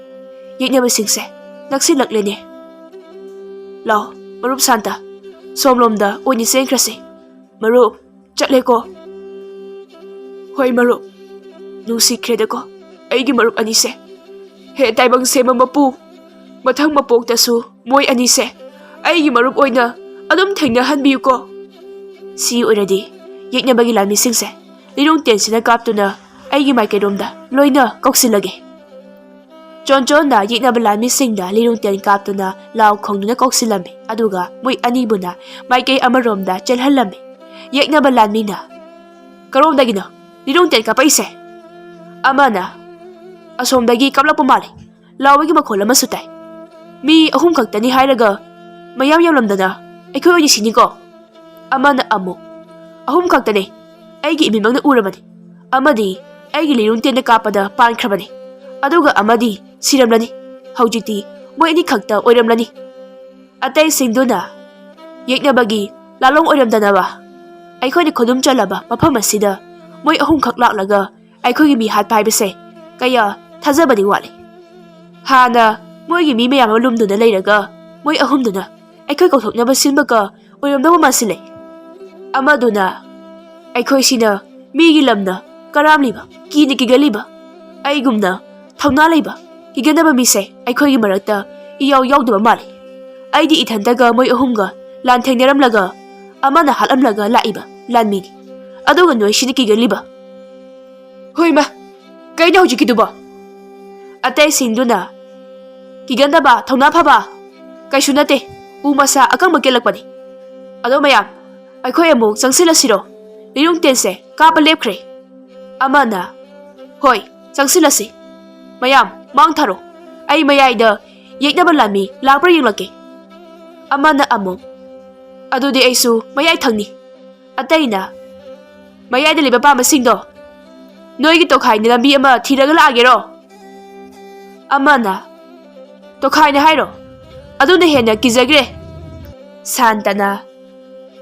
ꯌꯦꯛꯅꯕꯁꯤꯡꯁꯦ ꯅꯛꯁꯤꯜꯂꯛꯂꯦꯅꯦ꯫ ꯂꯥꯎ, ꯃꯔꯨꯞ ꯁꯥꯟꯇ, ꯁꯣꯝꯂꯣꯝꯗ ꯑꯣꯏꯅ ꯆꯦꯟꯈ꯭ꯔꯁꯤ꯫ ꯃꯔꯨꯞ, ꯆꯠꯂꯦꯀꯣ꯫ ꯍꯣꯏ ꯃꯔꯨꯞ, ꯅꯨꯡꯁꯤꯈ꯭ꯔꯦꯗꯀꯣ ꯑꯩꯒꯤ ꯃꯔꯨꯞ ꯑꯅꯤꯁꯦ꯫ ꯍꯦ ꯇꯥꯏꯕꯪ ꯁꯦꯝꯕ ꯃꯄꯨ, ꯃꯊꯪ ꯃꯄꯣꯛꯇꯁꯨ ꯃꯣꯏ ꯑꯅꯤꯁꯦ ꯑꯩꯒꯤ ꯃꯔꯨꯞ ꯑꯣꯏꯅ ꯑꯗꯨꯝ ꯊꯦꯡꯅꯍꯟꯕꯤꯌꯨꯀꯣ꯫ ꯁꯤ ꯑꯣꯏꯔꯗꯤ ꯌꯦꯛꯅꯕꯒꯤ ꯂꯥꯟꯃꯤꯁꯤꯡꯁꯦ ꯂꯤꯔꯨꯡ ꯇꯦꯟꯁꯤꯅ ꯀꯥꯞꯇꯨꯅ ꯑꯩꯒꯤ ꯃꯥꯏꯀꯩꯔꯣꯝꯗ ꯂꯣꯏꯅ ꯀꯧꯁꯤꯜꯂꯒꯦ꯫ ꯆꯣꯟꯆꯣꯟꯅ ꯌꯦꯛꯅꯕ ꯂꯥꯟꯃꯤꯁꯤꯡꯗ ꯂꯤꯔꯨꯡ ꯇꯦꯟ ꯀꯥꯞꯇꯨꯅ ꯂꯥꯎ ꯈꯣꯡꯗꯨꯅ ꯀꯧꯁꯤꯜꯂꯝꯃꯤ, ꯑꯗꯨꯒ ꯃꯣꯏ ꯑꯅꯤꯕꯨꯅ ꯃꯥꯏꯀꯩ ꯑꯃꯔꯣꯝꯗ ꯆꯦꯜꯍꯜꯂꯝꯃꯤ꯫ ꯌꯦꯛꯅꯕ ꯂꯥꯟꯃꯤꯅ, "ꯀꯔꯣꯝꯗꯒꯤꯅꯣ ꯂꯤꯔꯨꯡ ꯇꯦꯟ ꯀꯥꯞꯄꯛꯏꯁꯦ?" ꯑꯃꯅ, "ꯑꯁꯣꯝꯗꯒꯤ ꯀꯥꯞꯂꯛꯄ ꯃꯥꯜꯂꯤ, ꯂꯥꯎꯕꯒꯤ ꯃꯈꯣꯜ ꯑꯃꯁꯨ ꯇꯥꯏ꯫ ꯃꯤ ꯑꯍꯨꯝ ꯈꯛꯇꯅꯤ ꯍꯥꯏꯔꯒ ꯃꯌꯥꯝ ꯌꯥꯝꯂꯝꯗꯅ ꯑꯩꯈꯣꯏ ꯑꯣꯏꯅ ꯁꯤꯅꯤꯀꯣ?" ꯑꯃꯅ ꯑꯃꯨꯛ, "ꯑꯍꯨꯝ ꯈꯛꯇꯅꯦ, ꯑꯩꯒꯤ ꯏꯃꯤꯠꯃꯛꯅ ꯎꯔꯕꯅꯤ꯫ ꯑꯃꯗꯤ ꯑꯩꯒꯤ ꯂꯤꯔꯨꯡ ꯇꯦꯟꯗ ꯀꯥꯞꯄꯗ ꯄꯥꯟꯈ꯭ꯔꯕꯅꯤ, ꯑꯗꯨꯒ ꯑꯃꯗꯤ ꯁꯤꯔꯝꯂꯅꯤ꯫ ꯍꯧꯖꯤꯛꯇꯤ ꯃꯣꯏ ꯑꯅꯤꯈꯛꯇ ꯑꯣꯏꯔꯝꯂꯅꯤ꯫" ꯑꯇꯩꯁꯤꯡꯗꯨꯅ, "ꯌꯦꯛꯅꯕꯒꯤ ꯂꯥꯂꯣꯡ ꯑꯣꯏꯔꯝꯗꯅꯕ ꯑꯩꯈꯣꯏꯅ ꯈꯨꯗꯨꯝ ꯆꯜꯂꯕ ꯃꯐꯝ ꯑꯁꯤꯗ ꯃꯣꯏ ꯑꯍꯨꯝꯈꯛ ꯂꯥꯛꯂꯒ ꯑꯩꯈꯣꯏꯒꯤ ꯃꯤ ꯍꯥꯠꯄ ꯍꯥꯏꯕꯁꯦ ꯀꯌꯥ ꯊꯥꯖꯕꯗꯤ ꯋꯥꯠꯂꯤ꯫ ꯍꯥꯟꯅ ꯃꯣꯏꯒꯤ ꯃꯤ ꯃꯌꯥꯝ ꯑꯃ ꯂꯨꯝꯗꯨꯅ ꯂꯩꯔꯒ ꯃꯣꯏ ꯑꯍꯨꯝꯗꯨꯅ ꯑꯩꯈꯣꯏ ꯀꯧꯊꯣꯛꯅꯕ ꯁꯤꯟꯕꯒ ꯑꯣꯏꯔꯝꯗꯧꯕ ꯃꯥꯟꯁꯤꯜꯂꯦ꯫" ꯑꯃꯗꯨꯅ, "ꯑꯩꯈꯣꯏꯁꯤꯅ ꯃꯤꯒꯤ ꯂꯝꯅ ꯀꯔꯥꯝꯂꯤꯕ, ꯀꯤꯅ ꯀꯤꯒꯜꯂꯤꯕ, ꯑꯩꯒꯨꯝꯅ ꯊꯧꯅꯥ ꯂꯩꯕ, ꯀꯤꯒꯟꯗꯕ ꯃꯤꯁꯦ ꯑꯩꯈꯣꯏꯒꯤ ꯃꯔꯛꯇ ꯏꯌꯥꯎ ꯌꯥꯎꯗꯕ ꯃꯥꯜꯂꯤ꯫ ꯑꯩꯗꯤ ꯏꯊꯟꯇꯒ ꯃꯣꯏ ꯑꯍꯨꯝꯒ ꯂꯥꯟ ꯊꯦꯡꯅꯔꯝꯂꯒ ꯑꯃꯅ ꯍꯥꯠꯂꯝꯂꯒ ꯂꯥꯛꯏꯕ ꯂꯥꯟꯃꯤꯅꯤ꯫ ꯑꯗꯨꯒ ꯅꯣꯏꯁꯤꯅ ꯀꯤꯒꯜꯂꯤꯕ꯫" ꯍꯣꯏꯃ, ꯀꯩꯅꯣ ꯍꯧꯖꯤꯛꯀꯤꯗꯨꯕꯣ? ꯑꯇꯩꯁꯤꯡꯗꯨꯅ, "ꯀꯤꯒꯟꯗꯕ, ꯊꯧꯅꯥ ꯐꯕ, ꯀꯩꯁꯨ ꯅꯠꯇꯦ, ꯎ ꯃꯁꯥ ꯑꯀꯪꯕ ꯀꯦꯜꯂꯛꯄꯅꯤ꯫ ꯑꯗꯣ ꯃꯌꯥꯝ, ꯑꯩꯈꯣꯏ ꯑꯃꯨꯛ ꯆꯪꯁꯤꯜꯂꯁꯤꯔꯣ? ꯂꯤꯔꯨꯡ ꯇꯦꯟꯁꯦ ꯀꯥꯞꯄ ꯂꯦꯞꯈ꯭ꯔꯦ꯫" ꯑꯃꯅ, "ꯍꯣꯏ, ꯆꯪꯁꯤꯜꯂꯁꯤ꯫ ꯃꯌꯥꯝ, ꯃꯥꯡ ꯊꯥꯔꯣ꯫ ꯑꯩ ꯃꯌꯥꯏꯗ ꯌꯦꯛꯅꯕ ꯂꯥꯟꯃꯤ ꯂꯥꯛꯄ꯭ꯔꯥ ꯌꯦꯡꯂꯛꯀꯦ꯫" ꯑꯃꯅ ꯑꯃꯨꯛ, "ꯑꯗꯨꯗꯤ ꯑꯩꯁꯨ ꯃꯌꯥꯏ ꯊꯪꯅꯤ꯫" ꯑꯇꯩꯅ, "ꯃꯌꯥꯏꯗ ꯂꯩꯕ ꯄꯥꯝꯕꯁꯤꯡꯗꯣ, ꯅꯣꯏꯒꯤ ꯇꯣꯈꯥꯏꯅ ꯂꯝꯕꯤ ꯑꯃ ꯊꯤꯔꯒ ꯂꯥꯛꯑꯒꯦꯔꯣ?" ꯑꯃꯅ, "ꯇꯣꯈꯥꯏꯅ ꯍꯥꯏꯔꯣ? ꯑꯗꯨꯅ ꯍꯦꯟꯅ ꯀꯤꯖꯈ꯭ꯔꯦ꯫" ꯁꯥꯟꯇꯅ,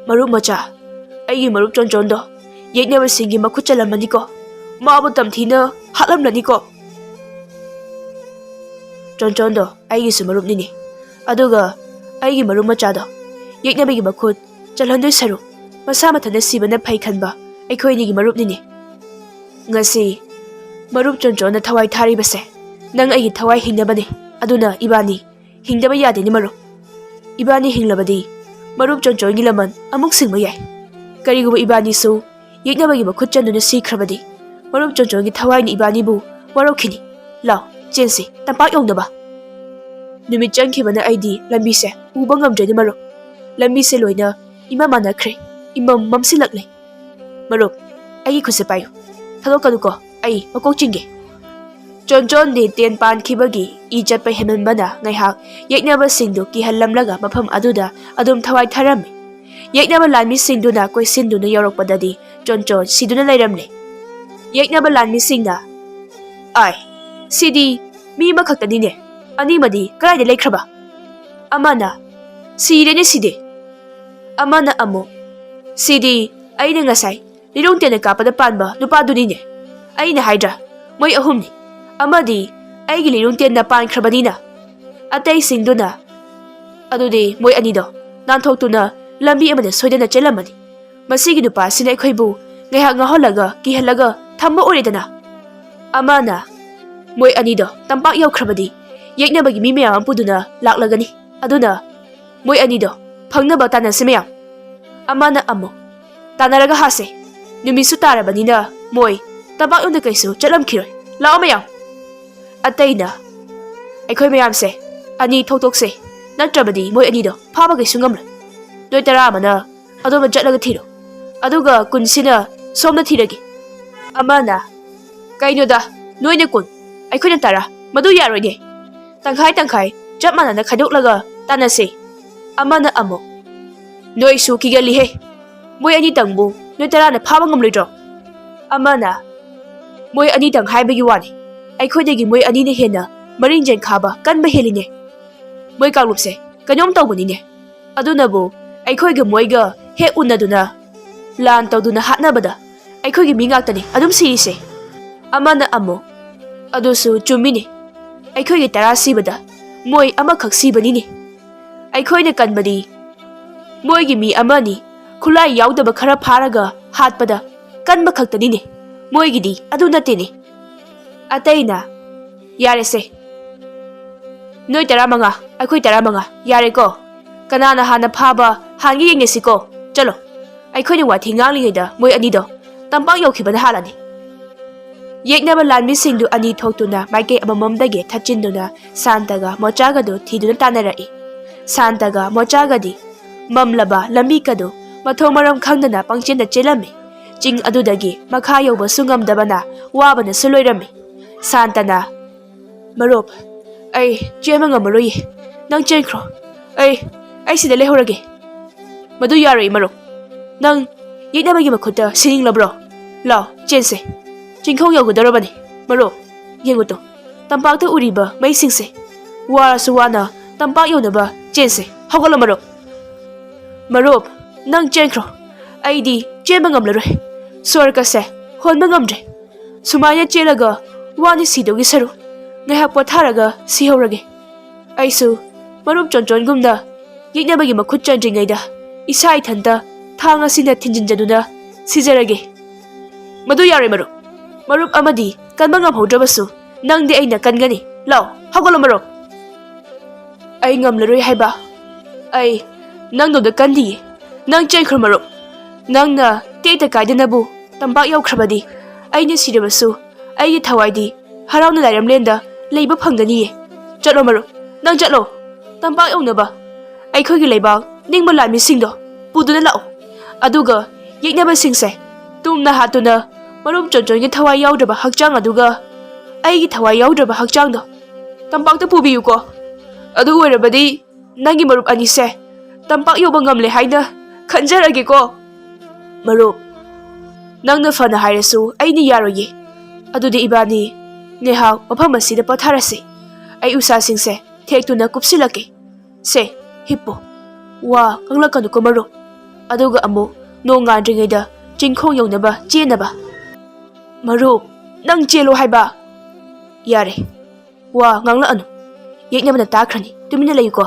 "ꯃꯔꯨꯞ ꯃꯆꯥ, ꯑꯩꯒꯤ ꯃꯔꯨꯞ ꯆꯣꯟꯆꯣꯟꯗꯣ ꯌꯦꯛꯅꯕꯁꯤꯡꯒꯤ ꯃꯈꯨꯠ ꯆꯜꯂꯝꯃꯅꯤꯀꯣ꯫ ꯃꯥꯕꯨ ꯇꯝꯊꯤꯅ ꯍꯥꯠꯂꯝꯂꯅꯤꯀꯣ꯫ ꯆꯣꯟꯆꯣꯟꯗꯣ ꯑꯩꯒꯤꯁꯨ ꯃꯔꯨꯞꯅꯤꯅꯦ꯫ ꯑꯗꯨꯒ ꯑꯩꯒꯤ ꯃꯔꯨꯞ ꯃꯆꯥꯗꯣ ꯌꯦꯛꯅꯕꯒꯤ ꯃꯈꯨꯠ ꯆꯜꯍꯟꯗꯣꯏ ꯁꯔꯨꯛ ꯃꯁꯥ ꯃꯊꯟꯇ ꯁꯤꯕꯅ ꯐꯩ ꯈꯟꯕ ꯑꯩꯈꯣꯏ ꯑꯅꯤꯒꯤ ꯃꯔꯨꯞꯅꯤꯅꯦ꯫ ꯉꯁꯤ ꯃꯔꯨꯞ ꯆꯣꯟꯆꯣꯟꯅ ꯊꯋꯥꯏ ꯊꯥꯔꯤꯕꯁꯦ ꯅꯪ ꯑꯩꯒꯤ ꯊꯋꯥꯏ ꯍꯤꯡꯅꯕꯅꯦ꯫ ꯑꯗꯨꯅ ꯏꯕꯥꯅꯤ ꯍꯤꯡꯗꯕ ꯌꯥꯗꯦꯅꯦ ꯃꯔꯨꯞ꯫ ꯏꯕꯥꯅꯤ ꯍꯤꯡꯂꯕꯗꯤ ꯃꯔꯨꯞ ꯆꯣꯟꯆꯣꯟꯒꯤ ꯂꯃꯟ ꯑꯃꯨꯛ ꯁꯤꯡꯕ ꯌꯥꯏ꯫ ꯀꯔꯤꯒꯨꯝꯕ ꯏꯕꯥꯅꯤꯁꯨ ꯌꯦꯛꯅꯕꯒꯤ ꯃꯈꯨꯠ ꯆꯟꯗꯨꯅ ꯁꯤꯈ꯭ꯔꯕꯗꯤ ꯃꯔꯨꯞ ꯆꯣꯟꯆꯣꯟꯒꯤ ꯊꯋꯥꯏꯅ ꯏꯕꯥꯅꯤꯕꯨ ꯋꯥꯔꯧꯈꯤꯅꯤ꯫ ꯂꯥꯎ, ꯆꯦꯟꯁꯤ ꯇꯝꯄꯥꯛ ꯌꯧꯅꯕ꯫ ꯅꯨꯃꯤꯠ ꯆꯪꯈꯤꯕꯅ ꯑꯩꯗꯤ ꯂꯝꯕꯤꯁꯦ ꯎꯕ ꯉꯝꯗ꯭ꯔꯦꯅꯦ ꯃꯔꯨꯞ꯫ ꯂꯝꯕꯤꯁꯦ ꯂꯣꯏꯅ ꯏꯃꯝ ꯃꯥꯟꯅꯈ꯭ꯔꯦ꯫ ꯏꯃꯝ ꯃꯝꯁꯤꯜꯂꯛꯂꯦ꯫ ꯃꯔꯨꯞ, ꯑꯩꯒꯤ ꯈꯨꯠꯁꯦ ꯄꯥꯏꯌꯨ꯫ ꯊꯥꯗꯣꯛꯀꯅꯨꯀꯣ, ꯑꯩ ꯃꯀꯣꯛ ꯆꯤꯡꯒꯦ꯫ ꯆꯣꯟꯆꯣꯟꯗꯤ ꯇꯦꯟ ꯄꯥꯟꯈꯤꯕꯒꯤ ꯏ ꯆꯠꯄ ꯍꯦꯟꯃꯟꯕꯅ ꯉꯥꯏꯍꯥꯛ ꯌꯦꯛꯅꯕꯁꯤꯡꯗꯨ ꯀꯤꯍꯜꯂꯝꯂꯒ ꯃꯐꯝ ꯑꯗꯨꯗ ꯑꯗꯨꯝ ꯊꯋꯥꯏ ꯊꯥꯔꯝꯃꯤ꯫ ꯌꯦꯛꯅꯕ ꯂꯥꯟꯃꯤꯁꯤꯡꯗꯨꯅ ꯀꯣꯏꯁꯤꯟꯗꯨꯅ ꯌꯧꯔꯛꯄꯗꯗꯤ ꯆꯣꯟꯆꯣꯟ ꯁꯤꯗꯨꯅ ꯂꯩꯔꯝꯂꯦ꯫ ꯌꯦꯛꯅꯕ ꯂꯥꯟꯃꯤꯁꯤꯡꯅ, "ꯑꯥꯏ, ꯁꯤꯗꯤ ꯃꯤ ꯑꯃꯈꯛꯇꯅꯤꯅꯦ꯫ ꯑꯅꯤꯃꯗꯤ ꯀꯗꯥꯏꯗ ꯂꯩꯈ꯭ꯔꯕ?" ꯑꯃꯅ, "ꯁꯤꯔꯦꯅꯦ ꯁꯤꯗꯤ"꯫ ꯑꯃꯅ ꯑꯃꯨꯛ, "ꯁꯤꯗꯤ ꯑꯩꯅ ꯉꯁꯥꯏ ꯂꯤꯔꯨꯡ ꯇꯦꯟꯅ ꯀꯥꯞꯄꯗ ꯄꯥꯟꯕ ꯅꯨꯄꯥꯗꯨꯅꯤꯅꯦ꯫ ꯑꯩꯅ ꯍꯥꯏꯗ꯭ꯔꯥ, ꯃꯣꯏ ꯑꯍꯨꯝꯅꯤ꯫ ꯑꯃꯗꯤ ꯑꯩꯒꯤ ꯂꯤꯔꯨꯡ ꯇꯦꯟꯅ ꯄꯥꯟꯈ꯭ꯔꯕꯅꯤꯅ"꯫ ꯑꯇꯩꯁꯤꯡꯗꯨꯅ, "ꯑꯗꯨꯗꯤ ꯃꯣꯏ ꯑꯅꯤꯗꯣ ꯅꯥꯟꯊꯣꯛꯇꯨꯅ ꯂꯝꯕꯤ ꯑꯃꯗ ꯁꯣꯏꯗꯅ ꯆꯦꯜꯂꯝꯃꯅꯤ꯫ ꯃꯁꯤꯒꯤ ꯅꯨꯄꯥꯁꯤꯅ ꯑꯩꯈꯣꯏꯕꯨ ꯉꯥꯏꯍꯥꯛ ꯉꯥꯎꯍꯜꯂꯒ ꯀꯤꯍꯜꯂꯒ ꯊꯝꯕ ꯑꯣꯏꯔꯦꯗꯅ"꯫ ꯑꯃꯅ, "ꯃꯣꯏ ꯑꯅꯤꯗꯣ ꯇꯝꯄꯥꯛ ꯌꯧꯈ꯭ꯔꯕꯗꯤ ꯌꯦꯛꯅꯕꯒꯤ ꯃꯤ ꯃꯌꯥꯝ ꯑꯃ ꯄꯨꯗꯨꯅ ꯂꯥꯛꯂꯒꯅꯤ꯫ ꯑꯗꯨꯅ ꯃꯣꯏ ꯑꯅꯤꯗꯣ ꯐꯪꯅꯕ ꯇꯥꯟꯅꯁꯤ ꯃꯌꯥꯝ"꯫ ꯑꯃꯅ ꯑꯃꯨꯛ, "ꯇꯥꯟꯅꯔꯒ ꯍꯥꯁꯦ꯫ ꯅꯨꯃꯤꯠꯁꯨ ꯇꯥꯔꯕꯅꯤꯅ ꯃꯣꯏ ꯇꯝꯄꯥꯛꯂꯣꯝꯗ ꯀꯩꯁꯨ ꯆꯠꯂꯝꯈꯤꯔꯣꯏ꯫ ꯂꯥꯛꯑꯣ ꯃꯌꯥꯝ"꯫ ꯑꯇꯩꯅ, "ꯑꯩꯈꯣꯏ ꯃꯌꯥꯝꯁꯦ ꯑꯅꯤ ꯊꯣꯛꯇꯣꯛꯁꯦ, ꯅꯠꯇ꯭ꯔꯕꯗꯤ ꯃꯣꯏ ꯑꯅꯤꯗꯣ ꯐꯥꯕ ꯀꯩꯁꯨ ꯉꯝꯂꯣꯏ꯫ ꯅꯣꯏ ꯇꯔꯥ ꯑꯃꯅ ꯑꯗꯣꯝꯗ ꯆꯠꯂꯒ ꯊꯤꯔꯣ, ꯑꯗꯨꯒ ꯀꯨꯟꯁꯤꯅ ꯁꯣꯝꯗ ꯊꯤꯔꯒꯦ"꯫ ꯑꯃꯅ, "ꯀꯩꯅꯣꯗ, ꯅꯣꯏꯅ ꯀꯨꯟ, ꯑꯩꯈꯣꯏꯅ ꯇꯔꯥ, ꯃꯗꯨ ꯌꯥꯔꯣꯏꯅꯦ꯫ ꯇꯪꯈꯥꯏ ꯇꯪꯈꯥꯏ ꯆꯞ ꯃꯥꯟꯅꯅ ꯈꯥꯏꯗꯣꯛꯂꯒ ꯇꯥꯟꯅꯁꯦ"꯫ ꯑꯃꯅ ꯑꯃꯨꯛ, "ꯅꯣꯏꯁꯨ ꯀꯤꯒꯜꯂꯤꯍꯦ꯫ ꯃꯣꯏ ꯑꯅꯤꯇꯪꯕꯨ ꯅꯣꯏ ꯇꯔꯥꯅ ꯐꯥꯕ ꯉꯝꯂꯣꯏꯗ꯭ꯔꯣ?" ꯑꯃꯅ, "ꯃꯣꯏ ꯑꯅꯤꯇꯪ ꯍꯥꯏꯕꯒꯤ ꯋꯥꯅꯤ꯫ ꯑꯩꯈꯣꯏꯗꯒꯤ ꯃꯣꯏ ꯑꯅꯤꯅ ꯍꯦꯟꯅ ꯃꯔꯤꯡꯖꯦꯜ ꯈꯥꯕ ꯀꯟꯕ ꯍꯦꯜꯂꯤꯅꯦ꯫ ꯃꯣꯏ ꯀꯥꯡꯂꯨꯞꯁꯦ ꯀꯩꯅꯣꯝ ꯇꯧꯕꯅꯤꯅꯦ꯫ ꯑꯗꯨꯅꯕꯨ ꯑꯩꯈꯣꯏꯒ ꯃꯣꯏꯒ ꯍꯦꯛ ꯎꯅꯗꯨꯅ ꯂꯥꯟ ꯇꯧꯗꯨꯅ ꯍꯥꯠꯅꯕꯗ ꯑꯩꯈꯣꯏꯒꯤ ꯃꯤ ꯉꯥꯛꯇꯅꯤ ꯑꯗꯨꯝ ꯁꯤꯔꯤꯁꯦ"꯫ ꯑꯃꯅ ꯑꯃꯨꯛ, "ꯑꯗꯨꯁꯨ ꯆꯨꯝꯃꯤꯅꯦ, ꯑꯩꯈꯣꯏꯒꯤ ꯇꯔꯥ ꯁꯤꯕꯗ ꯃꯣꯏ ꯑꯃꯈꯛ ꯁꯤꯕꯅꯤꯅꯦ꯫ ꯑꯩꯈꯣꯏꯅ ꯀꯟꯕꯗꯤ ꯃꯣꯏꯒꯤ ꯃꯤ ꯑꯃꯅꯤ ꯈꯨꯠꯂꯥꯏ ꯌꯥꯎꯗꯕ ꯈꯔ ꯐꯥꯔꯒ ꯍꯥꯠꯄꯗ ꯀꯟꯕ ꯈꯛꯇꯅꯤꯅꯦ, ꯃꯣꯏꯒꯤꯗꯤ ꯑꯗꯨ ꯅꯠꯇꯦꯅꯦ꯫" ꯑꯇꯩꯅ, "ꯌꯥꯔꯦꯁꯦ, ꯅꯣꯏ ꯇꯔꯥꯃꯉꯥ, ꯑꯩꯈꯣꯏ ꯇꯔꯥꯃꯉꯥ, ꯌꯥꯔꯦꯀꯣ? ꯀꯅꯥꯅ ꯍꯥꯟꯅ ꯐꯥꯕ ꯍꯥꯟꯒꯦ ꯌꯦꯡꯅꯁꯤꯀꯣ꯫ ꯆꯠꯂꯣ, ꯑꯩꯈꯣꯏꯅ ꯋꯥꯊꯤ ꯉꯥꯡꯂꯤꯉꯩꯗ ꯃꯣꯏ ꯑꯅꯤꯗꯣ ꯇꯝꯄꯥꯛ ꯌꯧꯈꯤꯕꯅ ꯍꯥꯜꯂꯅꯤ꯫" ꯌꯦꯛꯅꯕ ꯂꯥꯟꯃꯤꯁꯤꯡꯗꯨ ꯑꯅꯤ ꯊꯣꯛꯇꯨꯅ ꯃꯥꯏꯀꯩ ꯑꯃꯃꯝꯗꯒꯤ ꯊꯠꯆꯤꯟꯗꯨꯅ ꯁꯥꯟꯇꯒ ꯃꯣꯆꯥꯒꯗꯨ ꯊꯤꯗꯨꯅ ꯇꯥꯟꯅꯔꯛꯏ꯫ ꯁꯥꯟꯇꯒ ꯃꯣꯆꯥꯒꯗꯤ ꯃꯝꯂꯕ ꯂꯝꯕꯤꯀꯗꯨ ꯃꯊꯣꯡ ꯃꯔꯝ ꯈꯪꯗꯅ ꯄꯪꯆꯦꯟꯗ ꯆꯦꯜꯂꯝꯃꯤ꯫ ꯆꯤꯡ ꯑꯗꯨꯗꯒꯤ ꯃꯈꯥ ꯌꯧꯕꯁꯨ ꯉꯝꯗꯕꯅ ꯋꯥꯕꯅꯁꯨ ꯂꯣꯏꯔꯝꯃꯤ꯫ ꯁꯥꯟꯇꯅ, "ꯃꯔꯨꯞ, ꯑꯩ ꯆꯦꯟꯕ ꯉꯝꯃꯔꯣꯏꯌꯦ꯫ ꯅꯪ ꯆꯦꯟꯈ꯭ꯔꯣ꯫ ꯑꯩ, ꯑꯩ ꯁꯤꯗ ꯂꯩꯍꯧꯔꯒꯦ꯫" "ꯃꯗꯨ ꯌꯥꯔꯣꯏ, ꯃꯔꯨꯞ꯫ ꯅꯪ ꯌꯦꯛꯅꯕꯒꯤ ꯃꯈꯨꯠꯇ ꯁꯤꯅꯤꯡꯂꯕ꯭ꯔꯣ? ꯂꯥꯎ, ꯆꯦꯟꯁꯦ꯫ ꯆꯤꯡꯈꯣꯡ ꯌꯧꯒꯗꯧꯔꯕꯅꯤ, ꯃꯔꯨꯞ꯫ ꯌꯦꯡꯉꯨ ꯇꯨ, ꯇꯝꯄꯥꯛꯇ ꯎꯔꯤꯕ ꯃꯩꯁꯤꯡꯁꯦ꯫ ꯋꯥꯔꯁꯨ ꯋꯥꯅ ꯇꯝꯄꯥꯛ ꯌꯧꯅꯕ ꯆꯦꯟꯁꯦ꯫ ꯍꯧꯒꯠꯂꯣ, ꯃꯔꯨꯞ꯫" "ꯃꯔꯨꯞ, ꯅꯪ ꯆꯦꯟꯈ꯭ꯔꯣ꯫ ꯑꯩꯗꯤ ꯆꯦꯟꯕ ꯉꯝꯂꯔꯣꯏ꯫ ꯁꯣꯔꯀꯁꯦ ꯍꯣꯟꯕ ꯉꯝꯗ꯭ꯔꯦ꯫ ꯁꯨꯃꯥꯏꯅ ꯆꯦꯜꯂꯒ ꯋꯥꯅ ꯁꯤꯗꯧꯒꯤ ꯁꯔꯨꯛ, ꯉꯥꯏꯍꯥꯛ ꯄꯣꯊꯥꯔꯒ ꯁꯤꯍꯧꯔꯒꯦ꯫ ꯑꯩꯁꯨ ꯃꯔꯨꯞ ꯆꯣꯟꯆꯣꯟꯒꯨꯝꯅ ꯌꯦꯛꯅꯕꯒꯤ ꯃꯈꯨꯠ ꯆꯟꯗ꯭ꯔꯤꯉꯩꯗ ꯏꯁꯥ ꯏꯊꯟꯇ ꯊꯥꯡ ꯑꯁꯤꯅ ꯊꯤꯟꯖꯤꯟꯖꯗꯨꯅ ꯁꯤꯖꯔꯒꯦ꯫" "ꯃꯗꯨ ꯌꯥꯔꯣꯏ, ꯃꯔꯨꯞ꯫ ꯃꯔꯨꯞ ꯑꯃꯗꯤ ꯀꯟꯕ ꯉꯝꯍꯧꯗ꯭ꯔꯕꯁꯨ ꯅꯪꯗꯤ ꯑꯩꯅ ꯀꯟꯒꯅꯤ꯫ ꯂꯥꯎ, ꯍꯧꯒꯠꯂꯣ, ꯃꯔꯨꯞ꯫" "ꯑꯩ ꯉꯝꯂꯔꯣꯏ ꯍꯥꯏꯕ꯫ ꯑꯩ ꯅꯪꯗꯧꯅ ꯀꯟꯗꯤꯌꯦ꯫ ꯅꯪ ꯆꯦꯟꯈ꯭ꯔꯣ, ꯃꯔꯨꯞ꯫ ꯅꯪꯅ ꯇꯦꯛꯇ ꯀꯥꯏꯗꯅꯕꯨ ꯇꯝꯄꯥꯛ ꯌꯧꯈ꯭ꯔꯕꯗꯤ ꯑꯩꯅ ꯁꯤꯔꯕꯁꯨ ꯑꯩꯒꯤ ꯊꯋꯥꯏꯗꯤ ꯍꯔꯥꯎꯅ ꯂꯥꯏꯔꯝꯂꯦꯟꯗ ꯂꯩꯕ ꯐꯪꯒꯅꯤꯌꯦ꯫ ꯆꯠꯂꯣ, ꯃꯔꯨꯞ, ꯅꯪ ꯆꯠꯂꯣ꯫ ꯇꯝꯄꯥꯛ ꯌꯧꯅꯕ ꯑꯩꯈꯣꯏꯒꯤ ꯂꯩꯕꯥꯛ ꯅꯤꯡꯕ ꯂꯥꯟꯃꯤꯁꯤꯡꯗꯣ ꯄꯨꯗꯨꯅ ꯂꯥꯛꯎ꯫ ꯑꯗꯨꯒ ꯌꯦꯛꯅꯕꯁꯤꯡꯁꯦ ꯇꯨꯝꯅ ꯍꯥꯠꯇꯨꯅ ꯃꯔꯨꯞ ꯆꯣꯟꯆꯣꯟꯒꯤ ꯊꯋꯥꯏ ꯌꯥꯎꯗ꯭ꯔꯕ ꯍꯛꯆꯥꯡ ꯑꯗꯨꯒ ꯑꯩꯒꯤ ꯊꯋꯥꯏ ꯌꯥꯎꯗ꯭ꯔꯕ ꯍꯛꯆꯥꯡꯗꯣ ꯇꯝꯄꯥꯛꯇ ꯄꯨꯕꯤꯌꯨꯀꯣ꯫ ꯑꯗꯨ ꯑꯣꯏꯔꯕꯗꯤ ꯅꯪꯒꯤ ꯃꯔꯨꯞ ꯑꯅꯤꯁꯦ ꯇꯝꯄꯥꯛ ꯌꯧꯕ ꯉꯝꯂꯦ ꯍꯥꯏꯅ ꯈꯟꯖꯔꯒꯦꯀꯣ꯫" "ꯃꯔꯨꯞ, ꯅꯪꯅ ꯐꯅ ꯍꯥꯏꯔꯁꯨ ꯑꯩꯅ ꯌꯥꯔꯣꯏꯌꯦ꯫ ꯑꯗꯨꯗꯤ ꯏꯕꯥꯅꯤ ꯉꯥꯏꯍꯥꯛ ꯃꯐꯝ ꯑꯁꯤꯗ ꯄꯣꯊꯥꯔꯁꯤ꯫ ꯑꯩ ꯎꯁꯥꯁꯤꯡꯁꯦ ꯊꯦꯛꯇꯨꯅ ꯀꯨꯞꯁꯤꯜꯂꯛꯀꯦ꯫ ꯁꯦ, ꯍꯤꯞꯄꯣ꯫ ꯋꯥ ꯉꯥꯡꯂꯛꯀꯅꯨꯀꯣ, ꯃꯔꯨꯞ꯫ ꯑꯗꯨꯒ ꯑꯃꯨꯛ ꯅꯣꯡ ꯉꯥꯟꯗ꯭ꯔꯤꯉꯩꯗ ꯆꯤꯡꯈꯣꯡ ꯌꯧꯅꯕ ꯆꯦꯟꯅꯕ꯫" "ꯃꯔꯨꯞ, ꯅꯪ ꯆꯦꯜꯂꯣ ꯍꯥꯏꯕ꯫ ꯌꯥꯔꯦ, ꯋꯥ ꯉꯥꯡꯂꯛꯑꯅꯨ꯫ ꯌꯦꯛꯅꯕꯅ ꯇꯥꯈ꯭ꯔꯅꯤ꯫ ꯇꯨꯃꯤꯟꯅ ꯂꯩꯌꯨꯀꯣ꯫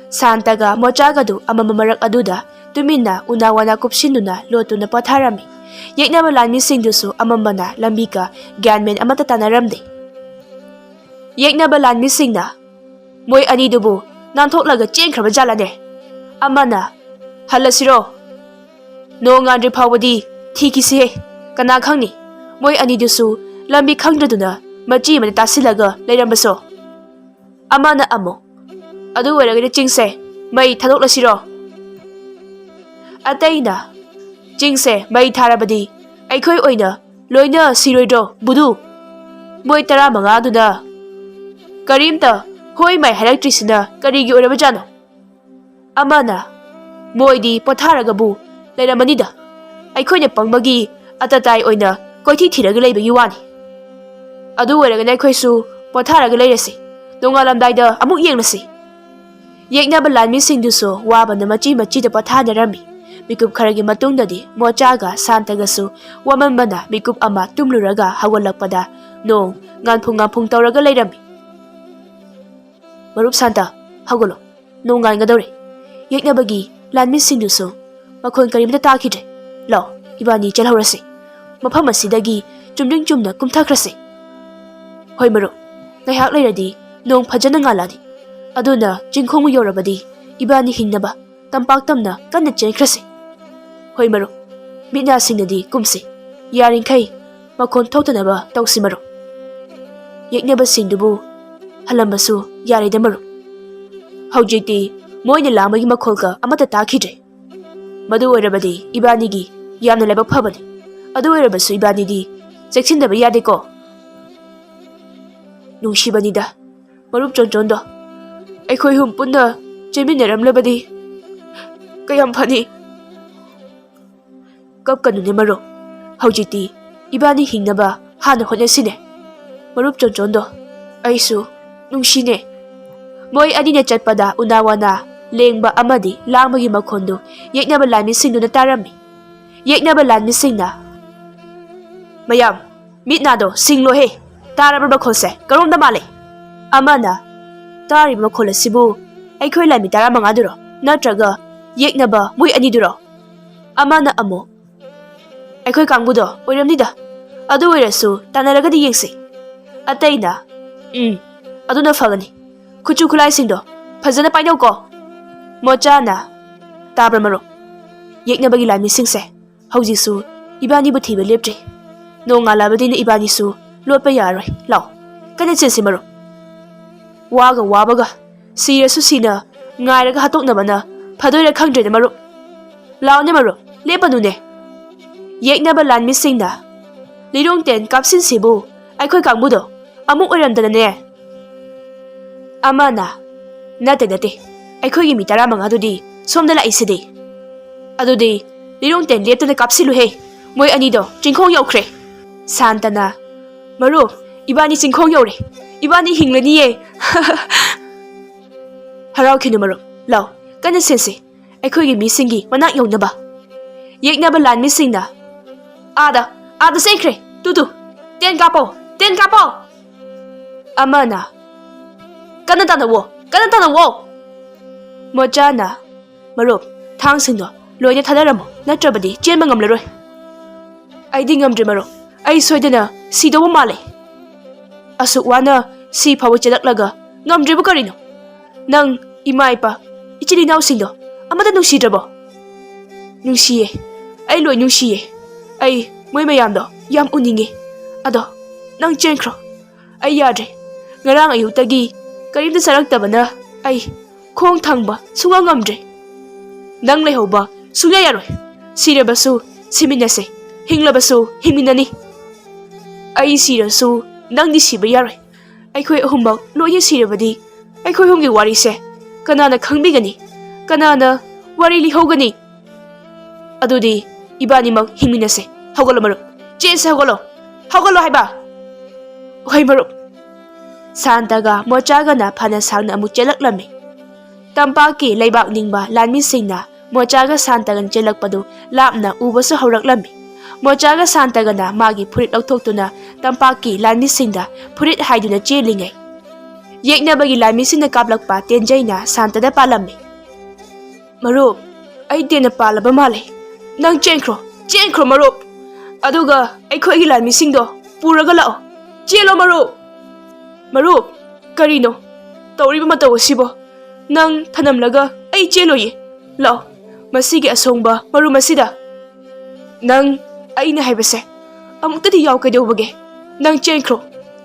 ꯁꯥꯟꯇꯒ ꯃꯣꯆꯥꯒꯗꯨ ꯑꯃꯝꯕ ꯃꯔꯛ ꯑꯗꯨꯗ ꯇꯨꯃꯤꯟꯅ ꯎꯅꯥ ꯋꯥꯅꯥ ꯀꯨꯞꯁꯤꯟꯗꯨꯅ ꯂꯣꯠꯇꯨꯅ ꯄꯣꯊꯥꯔꯝꯃꯤ꯫ ꯌꯦꯛꯅꯕ ꯂꯥꯟꯃꯤꯁꯤꯡꯗꯨꯁꯨ ꯑꯃꯝꯕꯅ ꯂꯝꯕꯤꯒ ꯒ꯭ꯌꯥꯟ ꯃꯦꯟ ꯑꯃꯠꯇ ꯇꯥꯅꯔꯝꯗꯦ꯫ ꯌꯦꯛꯅꯕ ꯂꯥꯟꯃꯤꯁꯤꯡꯅ, "ꯃꯣꯏ ꯑꯅꯤꯗꯨꯕꯨ ꯅꯥꯟꯊꯣꯛꯂꯒ ꯆꯦꯟꯈ꯭ꯔꯕ ꯖꯥꯠꯂꯅꯦ?" ꯑꯃꯅ, "ꯍꯜꯂꯁꯤꯔꯣ? ꯅꯣꯡꯉꯥꯟꯗ꯭ꯔꯤ ꯐꯥꯎꯕꯗꯤ ꯊꯤꯈꯤꯁꯤꯍꯦ꯫ ꯀꯅꯥ ꯈꯪꯅꯤ, ꯃꯣꯏ ꯑꯅꯤꯗꯨꯁꯨ ꯂꯝꯕꯤ ꯈꯪꯗ꯭ꯔꯗꯨꯅ ꯃꯆꯤ ꯑꯃꯗ ꯇꯥꯁꯤꯜꯂꯒ ꯂꯩꯔꯝꯕꯁꯨ?" ꯑꯃꯅ ꯑꯃꯨꯛ, "ꯑꯗꯨ ꯑꯣꯏꯔꯒꯗꯤ ꯆꯤꯡꯁꯦ ꯃꯩ ꯊꯥꯗꯣꯛꯂꯁꯤꯔꯣ?" ꯑꯇꯩꯅ, "ꯆꯤꯡꯁꯦ ꯃꯩ ꯊꯥꯔꯕꯗꯤ ꯑꯩꯈꯣꯏ ꯑꯣꯏꯅ ꯂꯣꯏꯅ ꯁꯤꯔꯣꯏꯗ꯭ꯔꯣ, ꯕꯨꯗꯨ? ꯃꯣꯏ ꯇꯔꯥꯃꯉꯥꯗꯨꯅ ꯀꯔꯤꯝꯇ ꯍꯣꯏ ꯃꯥꯏ ꯍꯥꯏꯔꯛꯇ꯭ꯔꯤꯁꯤꯅ ꯀꯔꯤꯒꯤ ꯑꯣꯏꯔꯕꯖꯥꯠꯅꯣ?" ꯑꯃꯅ, "ꯃꯣꯏꯗꯤ ꯄꯣꯊꯥꯔꯒꯕꯨ ꯂꯩꯔꯝꯃꯅꯤꯗ꯫ ꯑꯩꯈꯣꯏꯅ ꯄꯪꯕꯒꯤ ꯑꯇꯇꯥꯏ ꯑꯣꯏꯅ ꯀꯣꯏꯊꯤ ꯊꯤꯔꯒ ꯂꯩꯕꯒꯤ ꯋꯥꯅꯤ꯫ ꯑꯗꯨ ꯑꯣꯏꯔꯒꯅ ꯑꯩꯈꯣꯏꯁꯨ ꯄꯣꯊꯥꯔꯒ ꯂꯩꯔꯁꯤ꯫ ꯅꯣꯡꯉꯥꯜꯂꯝꯗꯥꯏꯗ ꯑꯃꯨꯛ ꯌꯦꯡꯂꯁꯤ꯫" ꯌꯦꯛꯅꯕ ꯂꯥꯟꯃꯤꯁꯤꯡꯗꯨꯁꯨ ꯋꯥꯕꯅ ꯃꯆꯤ ꯃꯆꯤꯗ ꯄꯣꯊꯥꯅꯔꯝꯃꯤ꯫ ꯃꯤꯀꯨꯞ ꯈꯔꯒꯤ ꯃꯇꯨꯡꯗꯗꯤ ꯃꯣꯆꯥꯒ ꯁꯥꯟꯇꯒꯁꯨ ꯋꯥꯃꯟꯕꯅ ꯃꯤꯀꯨꯞ ꯑꯃ ꯇꯨꯝꯂꯨꯔꯒ ꯍꯧꯒꯠꯂꯛꯄꯗ ꯅꯣꯡ ꯉꯥꯟꯐꯨꯡ ꯉꯥꯟꯐꯨꯡ ꯇꯧꯔꯒ ꯂꯩꯔꯝꯃꯤ꯫ "ꯃꯔꯨꯞ ꯁꯥꯟꯇ, ꯍꯧꯒꯠꯂꯣ꯫ ꯅꯣꯡꯉꯥꯟꯒꯗꯧꯔꯦ꯫" ꯌꯦꯛꯅꯕꯒꯤ ꯂꯥꯟꯃꯤꯁꯤꯡꯗꯨꯁꯨ ꯃꯈꯣꯟ ꯀꯔꯤꯝꯇ ꯇꯥꯈꯤꯗ꯭ꯔꯦ꯫ "ꯂꯥꯎ, ꯏꯕꯥꯅꯤ ꯆꯦꯜꯍꯧꯔꯁꯤ꯫ ꯃꯐꯝ ꯑꯁꯤꯗꯒꯤ ꯆꯨꯝꯗ꯭ꯔꯤꯡ ꯆꯨꯝꯅ ꯀꯨꯝꯊꯈ꯭ꯔꯁꯤ꯫" "ꯍꯣꯏ ꯃꯔꯨꯞ, ꯉꯥꯏꯍꯥꯛ ꯂꯩꯔꯗꯤ ꯅꯣꯡ ꯐꯖꯅ ꯉꯥꯜꯂꯛꯑꯅꯤ꯫ ꯑꯗꯨꯅ ꯆꯤꯡꯈꯣꯡ ꯌꯧꯔꯕꯗꯤ ꯏꯕꯥꯅꯤ ꯍꯤꯡꯅꯕ ꯇꯝꯄꯥꯛ ꯇꯝꯅ ꯀꯟꯅ ꯆꯦꯟꯈ꯭ꯔꯁꯤ꯫" "ꯍꯣꯏ ꯃꯔꯨꯞ, ꯃꯤꯠ ꯅꯥ ꯁꯤꯡꯅꯗꯤ ꯀꯨꯝꯁꯤ꯫ ꯌꯥꯔꯤꯈꯩ ꯃꯈꯣꯟ ꯊꯣꯛꯇꯅꯕ ꯇꯧꯁꯤ ꯃꯔꯨꯞ꯫" ꯌꯦꯛꯅꯕꯁꯤꯡꯗꯨꯕꯨ ꯍꯜꯂꯝꯕꯁꯨ ꯌꯥꯔꯦꯗ ꯃꯔꯨꯞ꯫ ꯍꯧꯖꯤꯛꯇꯤ ꯃꯣꯏꯅ ꯂꯥꯡꯕꯒꯤ ꯃꯈꯣꯜꯒ ꯑꯃꯠꯇ ꯇꯥꯈꯤꯗ꯭ꯔꯦ꯫ ꯃꯗꯨ ꯑꯣꯏꯔꯕꯗꯤ ꯏꯕꯥꯅꯤꯒꯤ ꯌꯥꯝꯅ ꯂꯥꯏꯕꯛ ꯐꯕꯅꯤ꯫ ꯑꯗꯨ ꯑꯣꯏꯔꯕꯁꯨ ꯏꯕꯥꯅꯤꯗꯤ ꯆꯦꯛꯁꯤꯟꯗꯕ ꯌꯥꯗꯦꯀꯣ꯫ ꯅꯨꯡꯁꯤꯕꯅꯤꯗ ꯃꯔꯨꯞ ꯆꯣꯟꯆꯣꯟꯗꯣ꯫ ꯑꯩꯈꯣꯏ ꯑꯍꯨꯝ ꯄꯨꯟꯅ ꯆꯦꯟꯃꯤꯟꯅꯔꯝꯂꯕꯗꯤ ꯀꯌꯥꯝ ꯐꯅꯤ꯫ ꯀꯞꯀꯅꯨꯅꯦ ꯃꯔꯨꯞ꯫ ꯍꯧꯖꯤꯛꯇꯤ ꯏꯕꯥꯅꯤ ꯍꯤꯡꯅꯕ ꯍꯥꯟꯅ ꯍꯣꯠꯅꯁꯤꯅꯦ꯫ ꯃꯔꯨꯞ ꯆꯣꯟꯆꯣꯟꯗꯣ, ꯑꯩꯁꯨ ꯅꯨꯡꯁꯤꯅꯦ꯫ ꯃꯣꯏ ꯑꯅꯤꯅ ꯆꯠꯄꯗ ꯎꯅꯥ ꯋꯥꯅꯥ ꯂꯦꯡꯕ ꯑꯃꯗꯤ ꯂꯥꯡꯕꯒꯤ ꯃꯈꯣꯟꯗꯨ ꯌꯦꯛꯅꯕ ꯂꯥꯟꯃꯤꯁꯤꯡꯗꯨꯅ ꯇꯥꯔꯝꯃꯤ꯫ ꯌꯦꯛꯅꯕ ꯂꯥꯟꯃꯤꯁꯤꯡꯅ, "ꯃꯌꯥꯝ, ꯃꯤꯠ ꯅꯥꯗꯣ ꯁꯤꯡꯂꯣꯍꯦ꯫ ꯇꯥꯔꯕ ꯃꯈꯣꯜꯁꯦ ꯀꯔꯣꯝꯗ ꯃꯥꯜꯂꯦ? ꯑꯃꯅ, "ꯇꯥꯔꯤꯕ ꯃꯈꯣꯜ ꯑꯁꯤꯕꯨ ꯑꯩꯈꯣꯏ ꯂꯥꯟꯃꯤ ꯇꯔꯥꯃꯉꯥꯗꯨꯔꯣ? ꯅꯠꯇ꯭ꯔꯒ ꯌꯦꯛꯅꯕ ꯃꯣꯏ ꯑꯅꯤꯗꯨꯔꯣ?" ꯑꯃꯅ ꯑꯃꯨꯛ, "ꯑꯩꯈꯣꯏ ꯀꯥꯡꯕꯨꯗꯣ ꯑꯣꯏꯔꯝꯅꯤꯗ꯫ ꯑꯗꯨ ꯑꯣꯏꯔꯁꯨ ꯇꯥꯟꯅꯔꯒꯗꯤ ꯌꯦꯡꯁꯤ꯫" ꯑꯇꯩꯅ, "ꯎꯝ, ꯑꯗꯨꯅ ꯐꯒꯅꯤ꯫ ꯈꯨꯠꯁꯨ ꯈꯨꯠꯂꯥꯏꯁꯤꯡꯗꯣ ꯐꯖꯅ ꯄꯥꯏꯅꯧꯀꯣ꯫" ꯃꯣꯆꯥꯅ, "ꯇꯥꯕ꯭ꯔ ꯃꯔꯨꯞ? ꯌꯦꯛꯅꯕꯒꯤ ꯂꯥꯟꯃꯤꯁꯤꯡꯁꯦ ꯍꯧꯖꯤꯛꯁꯨ ꯏꯕꯥꯅꯤꯕꯨ ꯊꯤꯕ ꯂꯦꯞꯇ꯭ꯔꯤ꯫ ꯅꯣꯡꯉꯥꯜꯂꯕꯅꯤꯅ ꯏꯕꯥꯅꯤꯁꯨ ꯂꯣꯠꯄ ꯌꯥꯔꯣꯏ꯫ ꯂꯥꯎ, ꯀꯟꯅ ꯆꯦꯟꯁꯤ ꯃꯔꯨꯞ꯫ ꯋꯥꯒ ꯋꯥꯕꯒ, ꯁꯤꯔꯁꯨ ꯁꯤꯅ ꯉꯥꯏꯔꯒ ꯍꯥꯠꯇꯣꯛꯅꯕꯅ ꯐꯗꯣꯏꯔꯥ ꯈꯪꯗ꯭ꯔꯦꯗ ꯃꯔꯨꯞ꯫ ꯂꯥꯎꯅꯦ ꯃꯔꯨꯞ, ꯂꯦꯞꯄꯅꯨꯅꯦ꯫" ꯌꯦꯛꯅꯕ ꯂꯥꯟꯃꯤꯁꯤꯡꯅ, "ꯂꯤꯔꯣꯡꯇꯦꯟ ꯀꯥꯞꯁꯤꯟꯁꯤꯕꯨ ꯑꯩꯈꯣꯏ ꯀꯥꯡꯕꯨꯗꯣ ꯑꯃꯨꯛ ꯑꯣꯏꯔꯝꯗꯅꯅꯦ꯫" ꯑꯃꯅ, "ꯅꯠꯇꯦ, ꯅꯠꯇꯦ, ꯑꯩꯈꯣꯏꯒꯤ ꯃꯤ ꯇꯔꯥꯃꯉꯥꯗꯨꯗꯤ ꯁꯣꯝꯗ ꯂꯥꯛꯏꯁꯤꯗꯤ꯫ ꯑꯗꯨꯗꯤ ꯂꯤꯔꯣꯡꯇꯦꯟ ꯂꯦꯞꯇꯅ ꯀꯥꯞꯁꯤꯜꯂꯨꯍꯦ, ꯃꯣꯏ ꯑꯅꯤꯗꯣ ꯆꯤꯡꯈꯣꯡ ꯌꯧꯈ꯭ꯔꯦ꯫" ꯁꯥꯟꯇꯅ, "ꯃꯔꯨꯞ, ꯏꯕꯥꯅꯤ ꯆꯤꯡꯈꯣꯡ ꯌꯧꯔꯦ, ꯏꯕꯥꯅꯤ ꯍꯤꯡꯂꯅꯤꯌꯦ꯫" "ꯍꯔꯥꯎꯈꯤꯅꯨ ꯃꯔꯨꯞ, ꯂꯥꯎ, ꯀꯟꯅ ꯆꯦꯟꯁꯤ, ꯑꯩꯈꯣꯏꯒꯤ ꯃꯤꯁꯤꯡꯒꯤ ꯃꯅꯥꯛ ꯌꯧꯅꯕ꯫" ꯌꯦꯛꯅꯕ ꯂꯥꯟꯃꯤꯁꯤꯡꯅ, "ꯑꯥꯗ, ꯑꯥꯗ ꯆꯦꯟꯈ꯭ꯔꯦ, ꯇꯨ ꯇꯨ, ꯇꯦꯟ ꯀꯥꯞꯄꯣ, ꯇꯦꯟ ꯀꯥꯞꯄꯣ!" ꯑꯃꯅ, "ꯀꯟꯅ ꯇꯥꯟꯅꯧꯋꯣ, ꯀꯟꯅ ꯇꯥꯟꯅꯧꯋꯣ!" ꯃꯣꯆꯥꯅ, "ꯃꯔꯨꯞ, ꯊꯥꯡꯁꯤꯡꯗꯣ ꯂꯣꯏꯅ ꯊꯥꯗꯔꯝꯃꯣ, ꯅꯠꯇ꯭ꯔꯕꯗꯤ ꯆꯦꯟꯕ ꯉꯝꯂꯔꯣꯏ꯫" "ꯑꯩꯗꯤ ꯉꯝꯗ꯭ꯔꯦ ꯃꯔꯨꯞ, ꯑꯩ ꯁꯣꯏꯗꯅ ꯁꯤꯗꯧꯕ ꯃꯥꯜꯂꯦ꯫ ꯑꯁꯨꯛ ꯋꯥꯅ ꯁꯤ ꯐꯥꯎꯕ ꯆꯦꯜꯂꯛꯂꯒ ꯉꯝꯗ꯭ꯔꯤꯕ ꯀꯔꯤꯅꯣ? ꯅꯪ ꯏꯃꯥ ꯏꯄꯥ, ꯏꯆꯤꯜ ꯏꯅꯥꯎꯁꯤꯡꯗꯣ ꯑꯃꯠꯇ ꯅꯨꯡꯁꯤꯗ꯭ꯔꯕꯣ?" "ꯅꯨꯡꯁꯤꯌꯦ, ꯑꯩ ꯂꯣꯏ ꯅꯨꯡꯁꯤꯌꯦ꯫ ꯑꯩ ꯃꯣꯏ ꯃꯌꯥꯝꯗꯣ ꯌꯥꯝ ꯎꯅꯤꯡꯉꯦ꯫ ꯑꯗꯣ ꯅꯪ ꯆꯦꯟꯈ꯭ꯔꯣ꯫ ꯑꯩ ꯌꯥꯗ꯭ꯔꯦ꯫ ꯉꯔꯥꯡ ꯑꯌꯨꯛꯇꯒꯤ ꯀꯔꯤꯝꯇ ꯆꯥꯔꯛꯇꯕꯅ ꯑꯩ ꯈꯣꯡ ꯊꯥꯡꯕ ꯁꯨꯡꯉꯝ ꯉꯝꯗ꯭ꯔꯦ꯫ ꯅꯪ ꯂꯩꯍꯧꯕ ꯁꯨꯡꯌꯥ ꯌꯥꯔꯣꯏ꯫ ꯁꯤꯔꯕꯁꯨ ꯁꯤꯃꯤꯟꯅꯁꯦ, ꯍꯤꯡꯂꯕꯁꯨ ꯍꯤꯡꯃꯤꯟꯅꯅꯤ꯫ ꯑꯩ ꯁꯤꯔꯁꯨ ꯅꯪꯗꯤ ꯁꯤꯕ ꯌꯥꯔꯣꯏ꯫ ꯑꯩꯈꯣꯏ ꯑꯍꯨꯝꯃꯛ ꯂꯣꯏꯅ ꯁꯤꯔꯕꯗꯤ ꯑꯩꯈꯣꯏ ꯑꯍꯨꯝꯒꯤ ꯋꯥꯔꯤꯁꯦ ꯀꯅꯥꯅ ꯈꯪꯕꯤꯒꯅꯤ? ꯀꯅꯥꯅ ꯋꯥꯔꯤ ꯂꯤꯍꯧꯒꯅꯤ? ꯑꯗꯨꯗꯤ ꯏꯕꯥꯅꯤꯃꯛ ꯍꯤꯡꯃꯤꯟꯅꯁꯦ꯫ ꯍꯧꯒꯠꯂꯣ ꯃꯔꯨꯞ, ꯆꯦꯟꯁꯦ, ꯍꯧꯒꯠꯂꯣ, ꯍꯧꯒꯠꯂꯣ ꯍꯥꯏꯕ꯫ ꯍꯣꯏ ꯃꯔꯨꯞ꯫" ꯁꯥꯟꯇꯒ ꯃꯣꯆꯥꯒꯅ ꯐꯅ ꯁꯥꯡꯅ ꯑꯃꯨꯛ ꯆꯦꯜꯂꯛꯂꯝꯃꯤ꯫ ꯇꯝꯄꯥꯛꯀꯤ ꯂꯩꯕꯥꯛ ꯅꯤꯡꯕ ꯂꯥꯟꯃꯤꯁꯤꯡꯅ ꯃꯣꯆꯥꯒ ꯁꯥꯟꯇꯒꯅ ꯆꯦꯜꯂꯛꯄꯗꯨ ꯂꯥꯞꯅ ꯎꯕꯁꯨ ꯍꯧꯔꯛꯂꯝꯃꯤ꯫ ꯃꯣꯆꯥꯒ ꯁꯥꯟꯇꯒꯅ ꯃꯥꯒꯤ ꯐꯨꯔꯤꯠ ꯂꯧꯊꯣꯛꯇꯨꯅ ꯇꯝꯄꯥꯛꯀꯤ ꯂꯥꯟꯃꯤꯁꯤꯡꯗ ꯐꯨꯔꯤꯠ ꯍꯥꯏꯗꯨꯅ ꯆꯦꯜꯂꯤꯉꯩ, ꯌꯦꯛꯅꯕꯒꯤ ꯂꯥꯟꯃꯤꯁꯤꯡꯅ ꯀꯥꯞꯂꯛꯄ ꯇꯦꯟꯖꯩꯅ ꯁꯥꯟꯇꯗ ꯄꯥꯜꯂꯝꯃꯤ꯫ "ꯃꯔꯨꯞ, ꯑꯩ ꯇꯦꯟꯅ ꯄꯥꯜꯂꯕ ꯃꯥꯜꯂꯦ꯫ ꯅꯪ ꯆꯦꯟꯈ꯭ꯔꯣ, ꯆꯦꯟꯈ꯭ꯔꯣ ꯃꯔꯨꯞ꯫ ꯑꯗꯨꯒ ꯑꯩꯈꯣꯏꯒꯤ ꯂꯥꯟꯃꯤꯁꯤꯡꯗꯣ ꯄꯨꯔꯒ ꯂꯥꯛꯑꯣ꯫ ꯆꯦꯜꯂꯣ ꯃꯔꯨꯞ!" "ꯃꯔꯨꯞ, ꯀꯔꯤꯅꯣ ꯇꯧꯔꯤꯕ ꯃꯇꯧ ꯑꯁꯤꯕꯣ? ꯅꯪ ꯊꯅꯝꯂꯒ ꯑꯩ ꯆꯦꯜꯂꯣꯏꯌꯦ꯫ ꯂꯥꯛꯑꯣ, ꯃꯁꯤꯒꯤ ꯑꯁꯣꯡꯕ ꯃꯔꯨꯝ ꯑꯁꯤꯗ꯫ ꯅꯪ ꯑꯩꯅ ꯍꯥꯏꯕꯁꯦ ꯑꯃꯨꯛꯇꯗꯤ ꯌꯥꯎ ꯀꯩꯗꯧꯕꯒꯦ? ꯅꯪ ꯆꯦꯟꯈ꯭ꯔꯣ,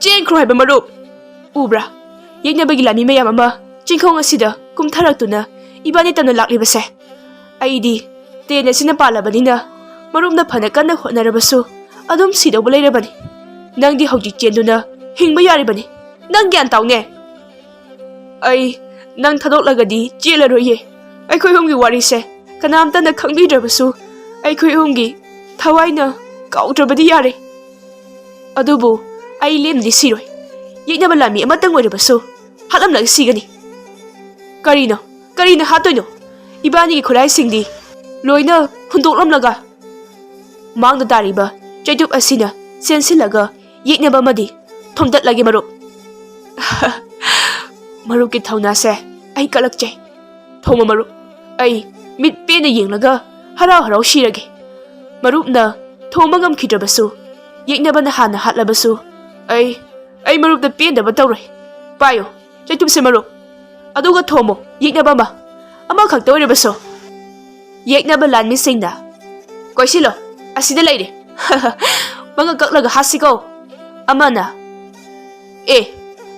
ꯆꯦꯟꯈ꯭ꯔꯣ ꯍꯥꯏꯕ ꯃꯔꯨꯞ!" ꯎꯕ꯭ꯔꯥ? ꯌꯦꯛꯅꯕꯒꯤ ꯂꯥꯟꯃꯤ ꯃꯌꯥꯝ ꯑꯃ ꯆꯤꯡꯈꯣꯡ ꯑꯁꯤꯗ ꯀꯨꯝꯊꯔꯛꯇꯨꯅ ꯏꯕꯥꯅꯤ ꯇꯝꯅ ꯂꯥꯛꯂꯤꯕꯁꯦ꯫ ꯑꯩꯗꯤ ꯇꯦꯟ ꯑꯁꯤꯅ ꯄꯥꯜꯂꯕꯅꯤꯅ ꯃꯔꯨꯞꯅ ꯐꯅ ꯀꯟꯅ ꯍꯣꯠꯅꯔꯕꯁꯨ ꯑꯗꯨꯝ ꯁꯤꯗꯧꯕ ꯂꯩꯔꯕꯅꯤ꯫ ꯅꯪꯗꯤ ꯍꯧꯖꯤꯛ ꯆꯦꯟꯗꯨꯅ ꯍꯤꯡꯕ ꯌꯥꯔꯤꯕꯅꯤ꯫ ꯅꯪ ꯒ꯭ꯌꯥꯟ ꯇꯥꯎꯅꯦ꯫ ꯑꯩ ꯅꯪ ꯊꯥꯗꯣꯛꯂꯒꯗꯤ ꯆꯦꯜꯂꯔꯣꯏꯌꯦ꯫ ꯑꯩꯈꯣꯏ ꯑꯍꯨꯝꯒꯤ ꯋꯥꯔꯤꯁꯦ ꯀꯅꯥꯝꯇꯅ ꯈꯪꯕꯤꯗ꯭ꯔꯕꯁꯨ ꯑꯩꯈꯣꯏ ꯑꯍꯨꯝꯒꯤ ꯊꯋꯥꯏꯅ ꯀꯥꯎꯗ꯭ꯔꯕꯗꯤ ꯌꯥꯔꯦ꯫ ꯑꯗꯨꯕꯨ ꯑꯩ ꯂꯦꯝꯅꯗꯤ ꯁꯤꯔꯣꯏ꯫ ꯌꯦꯛꯅꯕ ꯂꯥꯟꯃꯤ ꯑꯃꯇꯪ ꯑꯣꯏꯔꯕꯁꯨ ꯍꯥꯠꯂꯝꯂꯒ ꯁꯤꯒꯅꯤ꯫ ꯀꯔꯤꯅꯣ? ꯀꯔꯤꯅ ꯍꯥꯠꯇꯣꯏꯅꯣ? ꯏꯕꯥꯅꯤꯒꯤ ꯈꯨꯠꯂꯥꯏꯁꯤꯡꯗꯤ ꯂꯣꯏꯅ ꯍꯨꯟꯗꯣꯛꯂꯝꯂꯒ꯫ ꯃꯥꯡꯗ ꯇꯥꯔꯤꯕ ꯆꯩꯇꯨꯞ ꯑꯁꯤꯅ ꯆꯦꯟꯁꯤꯜꯂꯒ ꯌꯦꯛꯅꯕ ꯑꯃꯗꯤ ꯊꯣꯝꯗꯠꯂꯒꯦ ꯃꯔꯨꯞ꯫ ꯃꯔꯨꯞꯀꯤ ꯊꯧꯅꯥꯁꯦ ꯑꯩ ꯀꯂꯛꯆꯩ꯫ ꯊꯣꯝꯃꯣ ꯃꯔꯨꯞ, ꯑꯩ ꯃꯤꯠ ꯄꯦꯟꯅ ꯌꯦꯡꯂꯒ ꯍꯔꯥꯎ ꯍꯔꯥꯎ ꯁꯤꯔꯒꯦ꯫ ꯃꯔꯨꯞꯅ ꯊꯣꯝꯕ ꯉꯝꯈꯤꯗ꯭ꯔꯕꯁꯨ, ꯌꯦꯛꯅꯕꯅ ꯍꯥꯟꯅ ꯍꯥꯠꯂꯕꯁꯨ, ꯑꯩ, ꯑꯩ ꯃꯔꯨꯞꯇ ꯄꯦꯟꯗꯕ ꯇꯧꯔꯣꯏ꯫ ꯄꯥꯏꯌꯨ, ꯆꯩꯇꯨꯞꯁꯦ ꯃꯔꯨꯞ꯫ ꯑꯗꯨꯒ ꯊꯣꯝꯃꯨ, ꯌꯦꯛꯅꯕ ꯑꯃ꯫ ꯑꯃꯈꯛꯇ ꯑꯣꯏꯔꯕꯁꯨ꯫ ꯌꯦꯛꯅꯕ ꯂꯥꯟꯃꯤꯁꯤꯡꯅ, "ꯀꯣꯏꯁꯤꯜꯂꯣ, ꯑꯁꯤꯗ ꯂꯩꯔꯦ꯫ ꯃꯉꯛ ꯀꯛꯂꯒ ꯍꯥꯠꯁꯤꯀꯣ"꯫ ꯑꯃꯅ, "ꯑꯦ,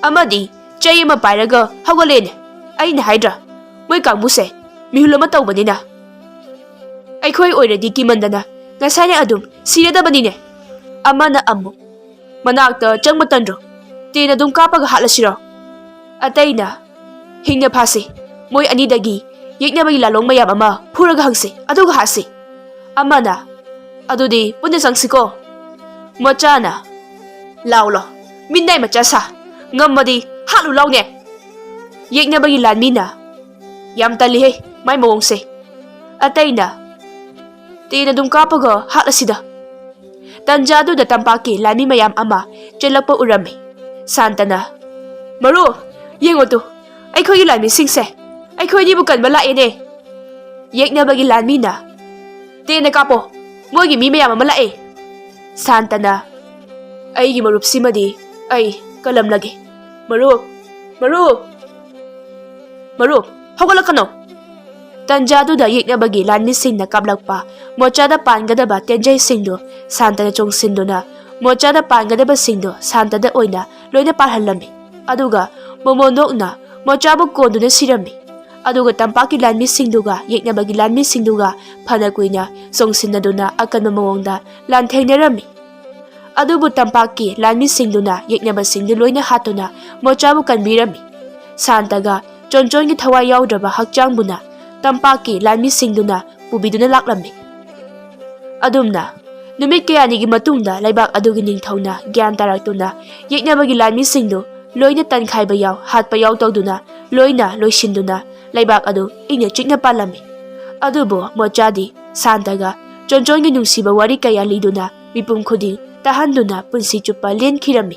ꯑꯃꯗꯤ ꯆꯩ ꯑꯃ ꯄꯥꯏꯔꯒ ꯍꯧꯒꯠꯂꯦꯅꯦ꯫ ꯑꯩꯅ ꯍꯥꯏꯗ꯭ꯔꯥ, ꯃꯣꯏ ꯀꯥꯡꯕꯨꯁꯦ ꯃꯤꯍꯨꯜ ꯑꯃ ꯇꯧꯕꯅꯤꯅ꯫ ꯑꯩꯈꯣꯏ ꯑꯣꯏꯔꯗꯤ ꯀꯤꯃꯟꯗꯅ ꯉꯁꯥꯏꯅ ꯑꯗꯨꯝ ꯁꯤꯔꯗꯕꯅꯤꯅꯦ"꯫ ꯑꯃꯅ ꯑꯃꯨꯛ, "ꯃꯅꯥꯛꯇ ꯆꯪꯕ ꯇꯟꯗ꯭ꯔꯣ? ꯇꯦꯟ ꯑꯗꯨꯝ ꯀꯥꯞꯄꯒ ꯍꯥꯠꯂꯁꯤꯔꯣ?" ꯑꯇꯩꯅ, "ꯍꯤꯡꯅ ꯐꯥꯁꯤ꯫ ꯃꯣꯏ ꯑꯅꯤꯗꯒꯤ ꯌꯦꯛꯅꯕꯒꯤ ꯂꯥꯂꯣꯡ ꯃꯌꯥꯝ ꯑꯃ ꯐꯨꯔꯒ ꯍꯪꯁꯤ, ꯑꯗꯨꯒ ꯍꯥꯠꯁꯤ"꯫ ꯑꯃꯅ, "ꯑꯗꯨꯗꯤ ꯄꯨꯟꯅ ꯆꯪꯁꯤꯀꯣ"꯫ ꯃꯆꯥꯅ, "ꯂꯥꯎ ꯂꯥꯎ, ꯃꯤꯅꯥꯏ ꯃꯆꯥ ꯁꯥ, ꯉꯝꯃꯗꯤ ꯍꯥꯠꯂꯨ ꯂꯥꯎꯅꯦ"꯫ ꯌꯦꯛꯅꯕꯒꯤ ꯂꯥꯟꯃꯤꯅ, "ꯌꯥꯝ ꯇꯜꯂꯤꯍꯦ ꯃꯥꯏ ꯃꯑꯣꯡꯁꯦ"꯫ ꯑꯇꯩꯅ, "ꯇꯦꯟ ꯑꯗꯨꯝ ꯀꯥꯞꯄꯒ ꯍꯥꯠꯂꯁꯤꯗ"꯫ ꯇꯟꯖꯥꯗꯨꯗ ꯇꯝꯄꯥꯛꯀꯤ ꯂꯥꯟꯃꯤ ꯃꯌꯥꯝ ꯑꯃ ꯆꯦꯜꯂꯛꯄ ꯎꯔꯝꯃꯤ꯫ ꯁꯥꯟꯇꯅ, "ꯃꯔꯨꯞ, ꯌꯦꯡꯉꯨ ꯇꯨ, ꯑꯩꯈꯣꯏꯒꯤ ꯂꯥꯟꯃꯤꯁꯤꯡꯁꯦ ꯑꯩꯈꯣꯏ ꯑꯅꯤꯕꯨ ꯀꯟꯕ ꯂꯥꯛꯑꯦꯅꯦ꯫ ꯌꯦꯛꯅꯕꯒꯤ ꯂꯥꯟꯃꯤꯅ ꯇꯦꯟꯅ ꯀꯥꯞꯄꯣ, ꯃꯣꯏꯒꯤ ꯃꯤ ꯃꯌꯥꯝ ꯑꯃ ꯂꯥꯛꯑꯦ꯫" ꯁꯥꯟꯇꯅ, "ꯑꯩꯒꯤ ꯃꯔꯨꯞꯁꯤꯃꯗꯤ ꯑꯩ ꯀꯜꯂꯝꯂꯒꯦ꯫ ꯃꯔꯨꯞ, ꯃꯔꯨꯞ, ꯃꯔꯨꯞ, ꯍꯧꯒꯠꯂꯛꯀꯅꯣ!" ꯇꯟꯖꯥꯗꯨꯗ ꯌꯦꯛꯅꯕꯒꯤ ꯂꯥꯟꯃꯤꯁꯤꯡꯅ ꯀꯥꯞꯂꯛꯄ ꯃꯣꯔꯆꯥꯗ ꯄꯥꯟꯒꯗꯕ ꯇꯦꯟꯖꯩꯁꯤꯡꯗꯨ ꯁꯥꯟꯇꯅ ꯆꯣꯡꯁꯤꯟꯗꯨꯅ, ꯃꯣꯔꯆꯥꯗ ꯄꯥꯟꯒꯗꯕꯁꯤꯡꯗꯨ ꯁꯥꯟꯇꯗ ꯑꯣꯏꯅ ꯂꯣꯏꯅ ꯄꯥꯜꯍꯜꯂꯝꯃꯤ꯫ ꯑꯗꯨꯒ ꯃꯣꯃꯣꯟꯗꯣꯛꯅ ꯃꯣꯔꯆꯥꯕꯨ ꯀꯣꯟꯗꯨꯅ ꯁꯤꯔꯝꯃꯤ꯫ ꯑꯗꯨꯒ ꯇꯝꯄꯥꯛꯀꯤ ꯂꯥꯟꯃꯤꯁꯤꯡꯗꯨꯒ ꯌꯦꯛꯅꯕꯒꯤ ꯂꯥꯟꯃꯤꯁꯤꯡꯗꯨꯒ ꯐꯅ ꯀꯨꯏꯅ ꯆꯣꯡꯁꯤꯟꯅꯗꯨꯅ ꯑꯀꯟꯕ ꯃꯑꯣꯡꯗ ꯂꯥꯟꯊꯦꯡꯅꯔꯝꯃꯤ꯫ ꯑꯗꯨꯕꯨ ꯇꯝꯄꯥꯛꯀꯤ ꯂꯥꯟꯃꯤꯁꯤꯡꯗꯨꯅ ꯌꯦꯛꯅꯕꯁꯤꯡꯗꯨ ꯂꯣꯏꯅ ꯍꯥꯠꯇꯨꯅ ꯃꯣꯔꯆꯥꯕꯨ ꯀꯟꯕꯤꯔꯝꯃꯤ꯫ ꯁꯥꯟꯇꯒ ꯆꯣꯟꯆꯣꯟꯒꯤ ꯊꯋꯥꯏ ꯌꯥꯎꯗ꯭ꯔꯕ ꯍꯛꯆꯥꯡꯕꯨꯅ ꯇꯝꯄꯥꯛꯀꯤ ꯂꯥꯟꯃꯤꯁꯤꯡꯗꯨꯅ ꯄꯨꯕꯤꯗꯨꯅ ꯂꯥꯛꯂꯝꯃꯤ꯫ ꯑꯗꯨꯝꯅ ꯅꯨꯃꯤꯠ ꯀꯌꯥꯅꯤꯒꯤ ꯃꯇꯨꯡꯗ ꯂꯩꯕꯥꯛ ꯑꯗꯨꯒꯤ ꯅꯤꯡꯊꯧꯅ ꯒ꯭ꯌꯥꯟ ꯇꯥꯔꯛꯇꯨꯅ ꯌꯦꯛꯅꯕꯒꯤ ꯂꯥꯟꯃꯤꯁꯤꯡꯗꯨ ꯂꯣꯏꯅ ꯇꯟꯈꯥꯏꯕ ꯌꯥꯎ, ꯍꯥꯠꯄ ꯌꯥꯎ ꯇꯧꯗꯨꯅ ꯂꯣꯏꯅ ꯂꯣꯏꯁꯤꯟꯗꯨꯅ ꯂꯩꯕꯥꯛ ꯑꯗꯨ ꯏꯪꯅ ꯆꯤꯛꯅ ꯄꯥꯜꯂꯝꯃꯤ꯫ ꯑꯗꯨꯕꯨ ꯃꯣꯆꯥꯗꯤ ꯁꯥꯟꯇꯒ ꯆꯣꯟꯆꯣꯟꯒꯤ ꯅꯨꯡꯁꯤꯕ ꯋꯥꯔꯤ ꯀꯌꯥ ꯂꯤꯗꯨꯅ ꯃꯤꯄꯨꯝ ꯈꯨꯗꯤꯡ ꯇꯥꯍꯟꯗꯨꯅ ꯄꯨꯟꯁꯤ ꯆꯨꯞꯄ ꯂꯦꯟꯈꯤꯔꯝꯃꯤ꯫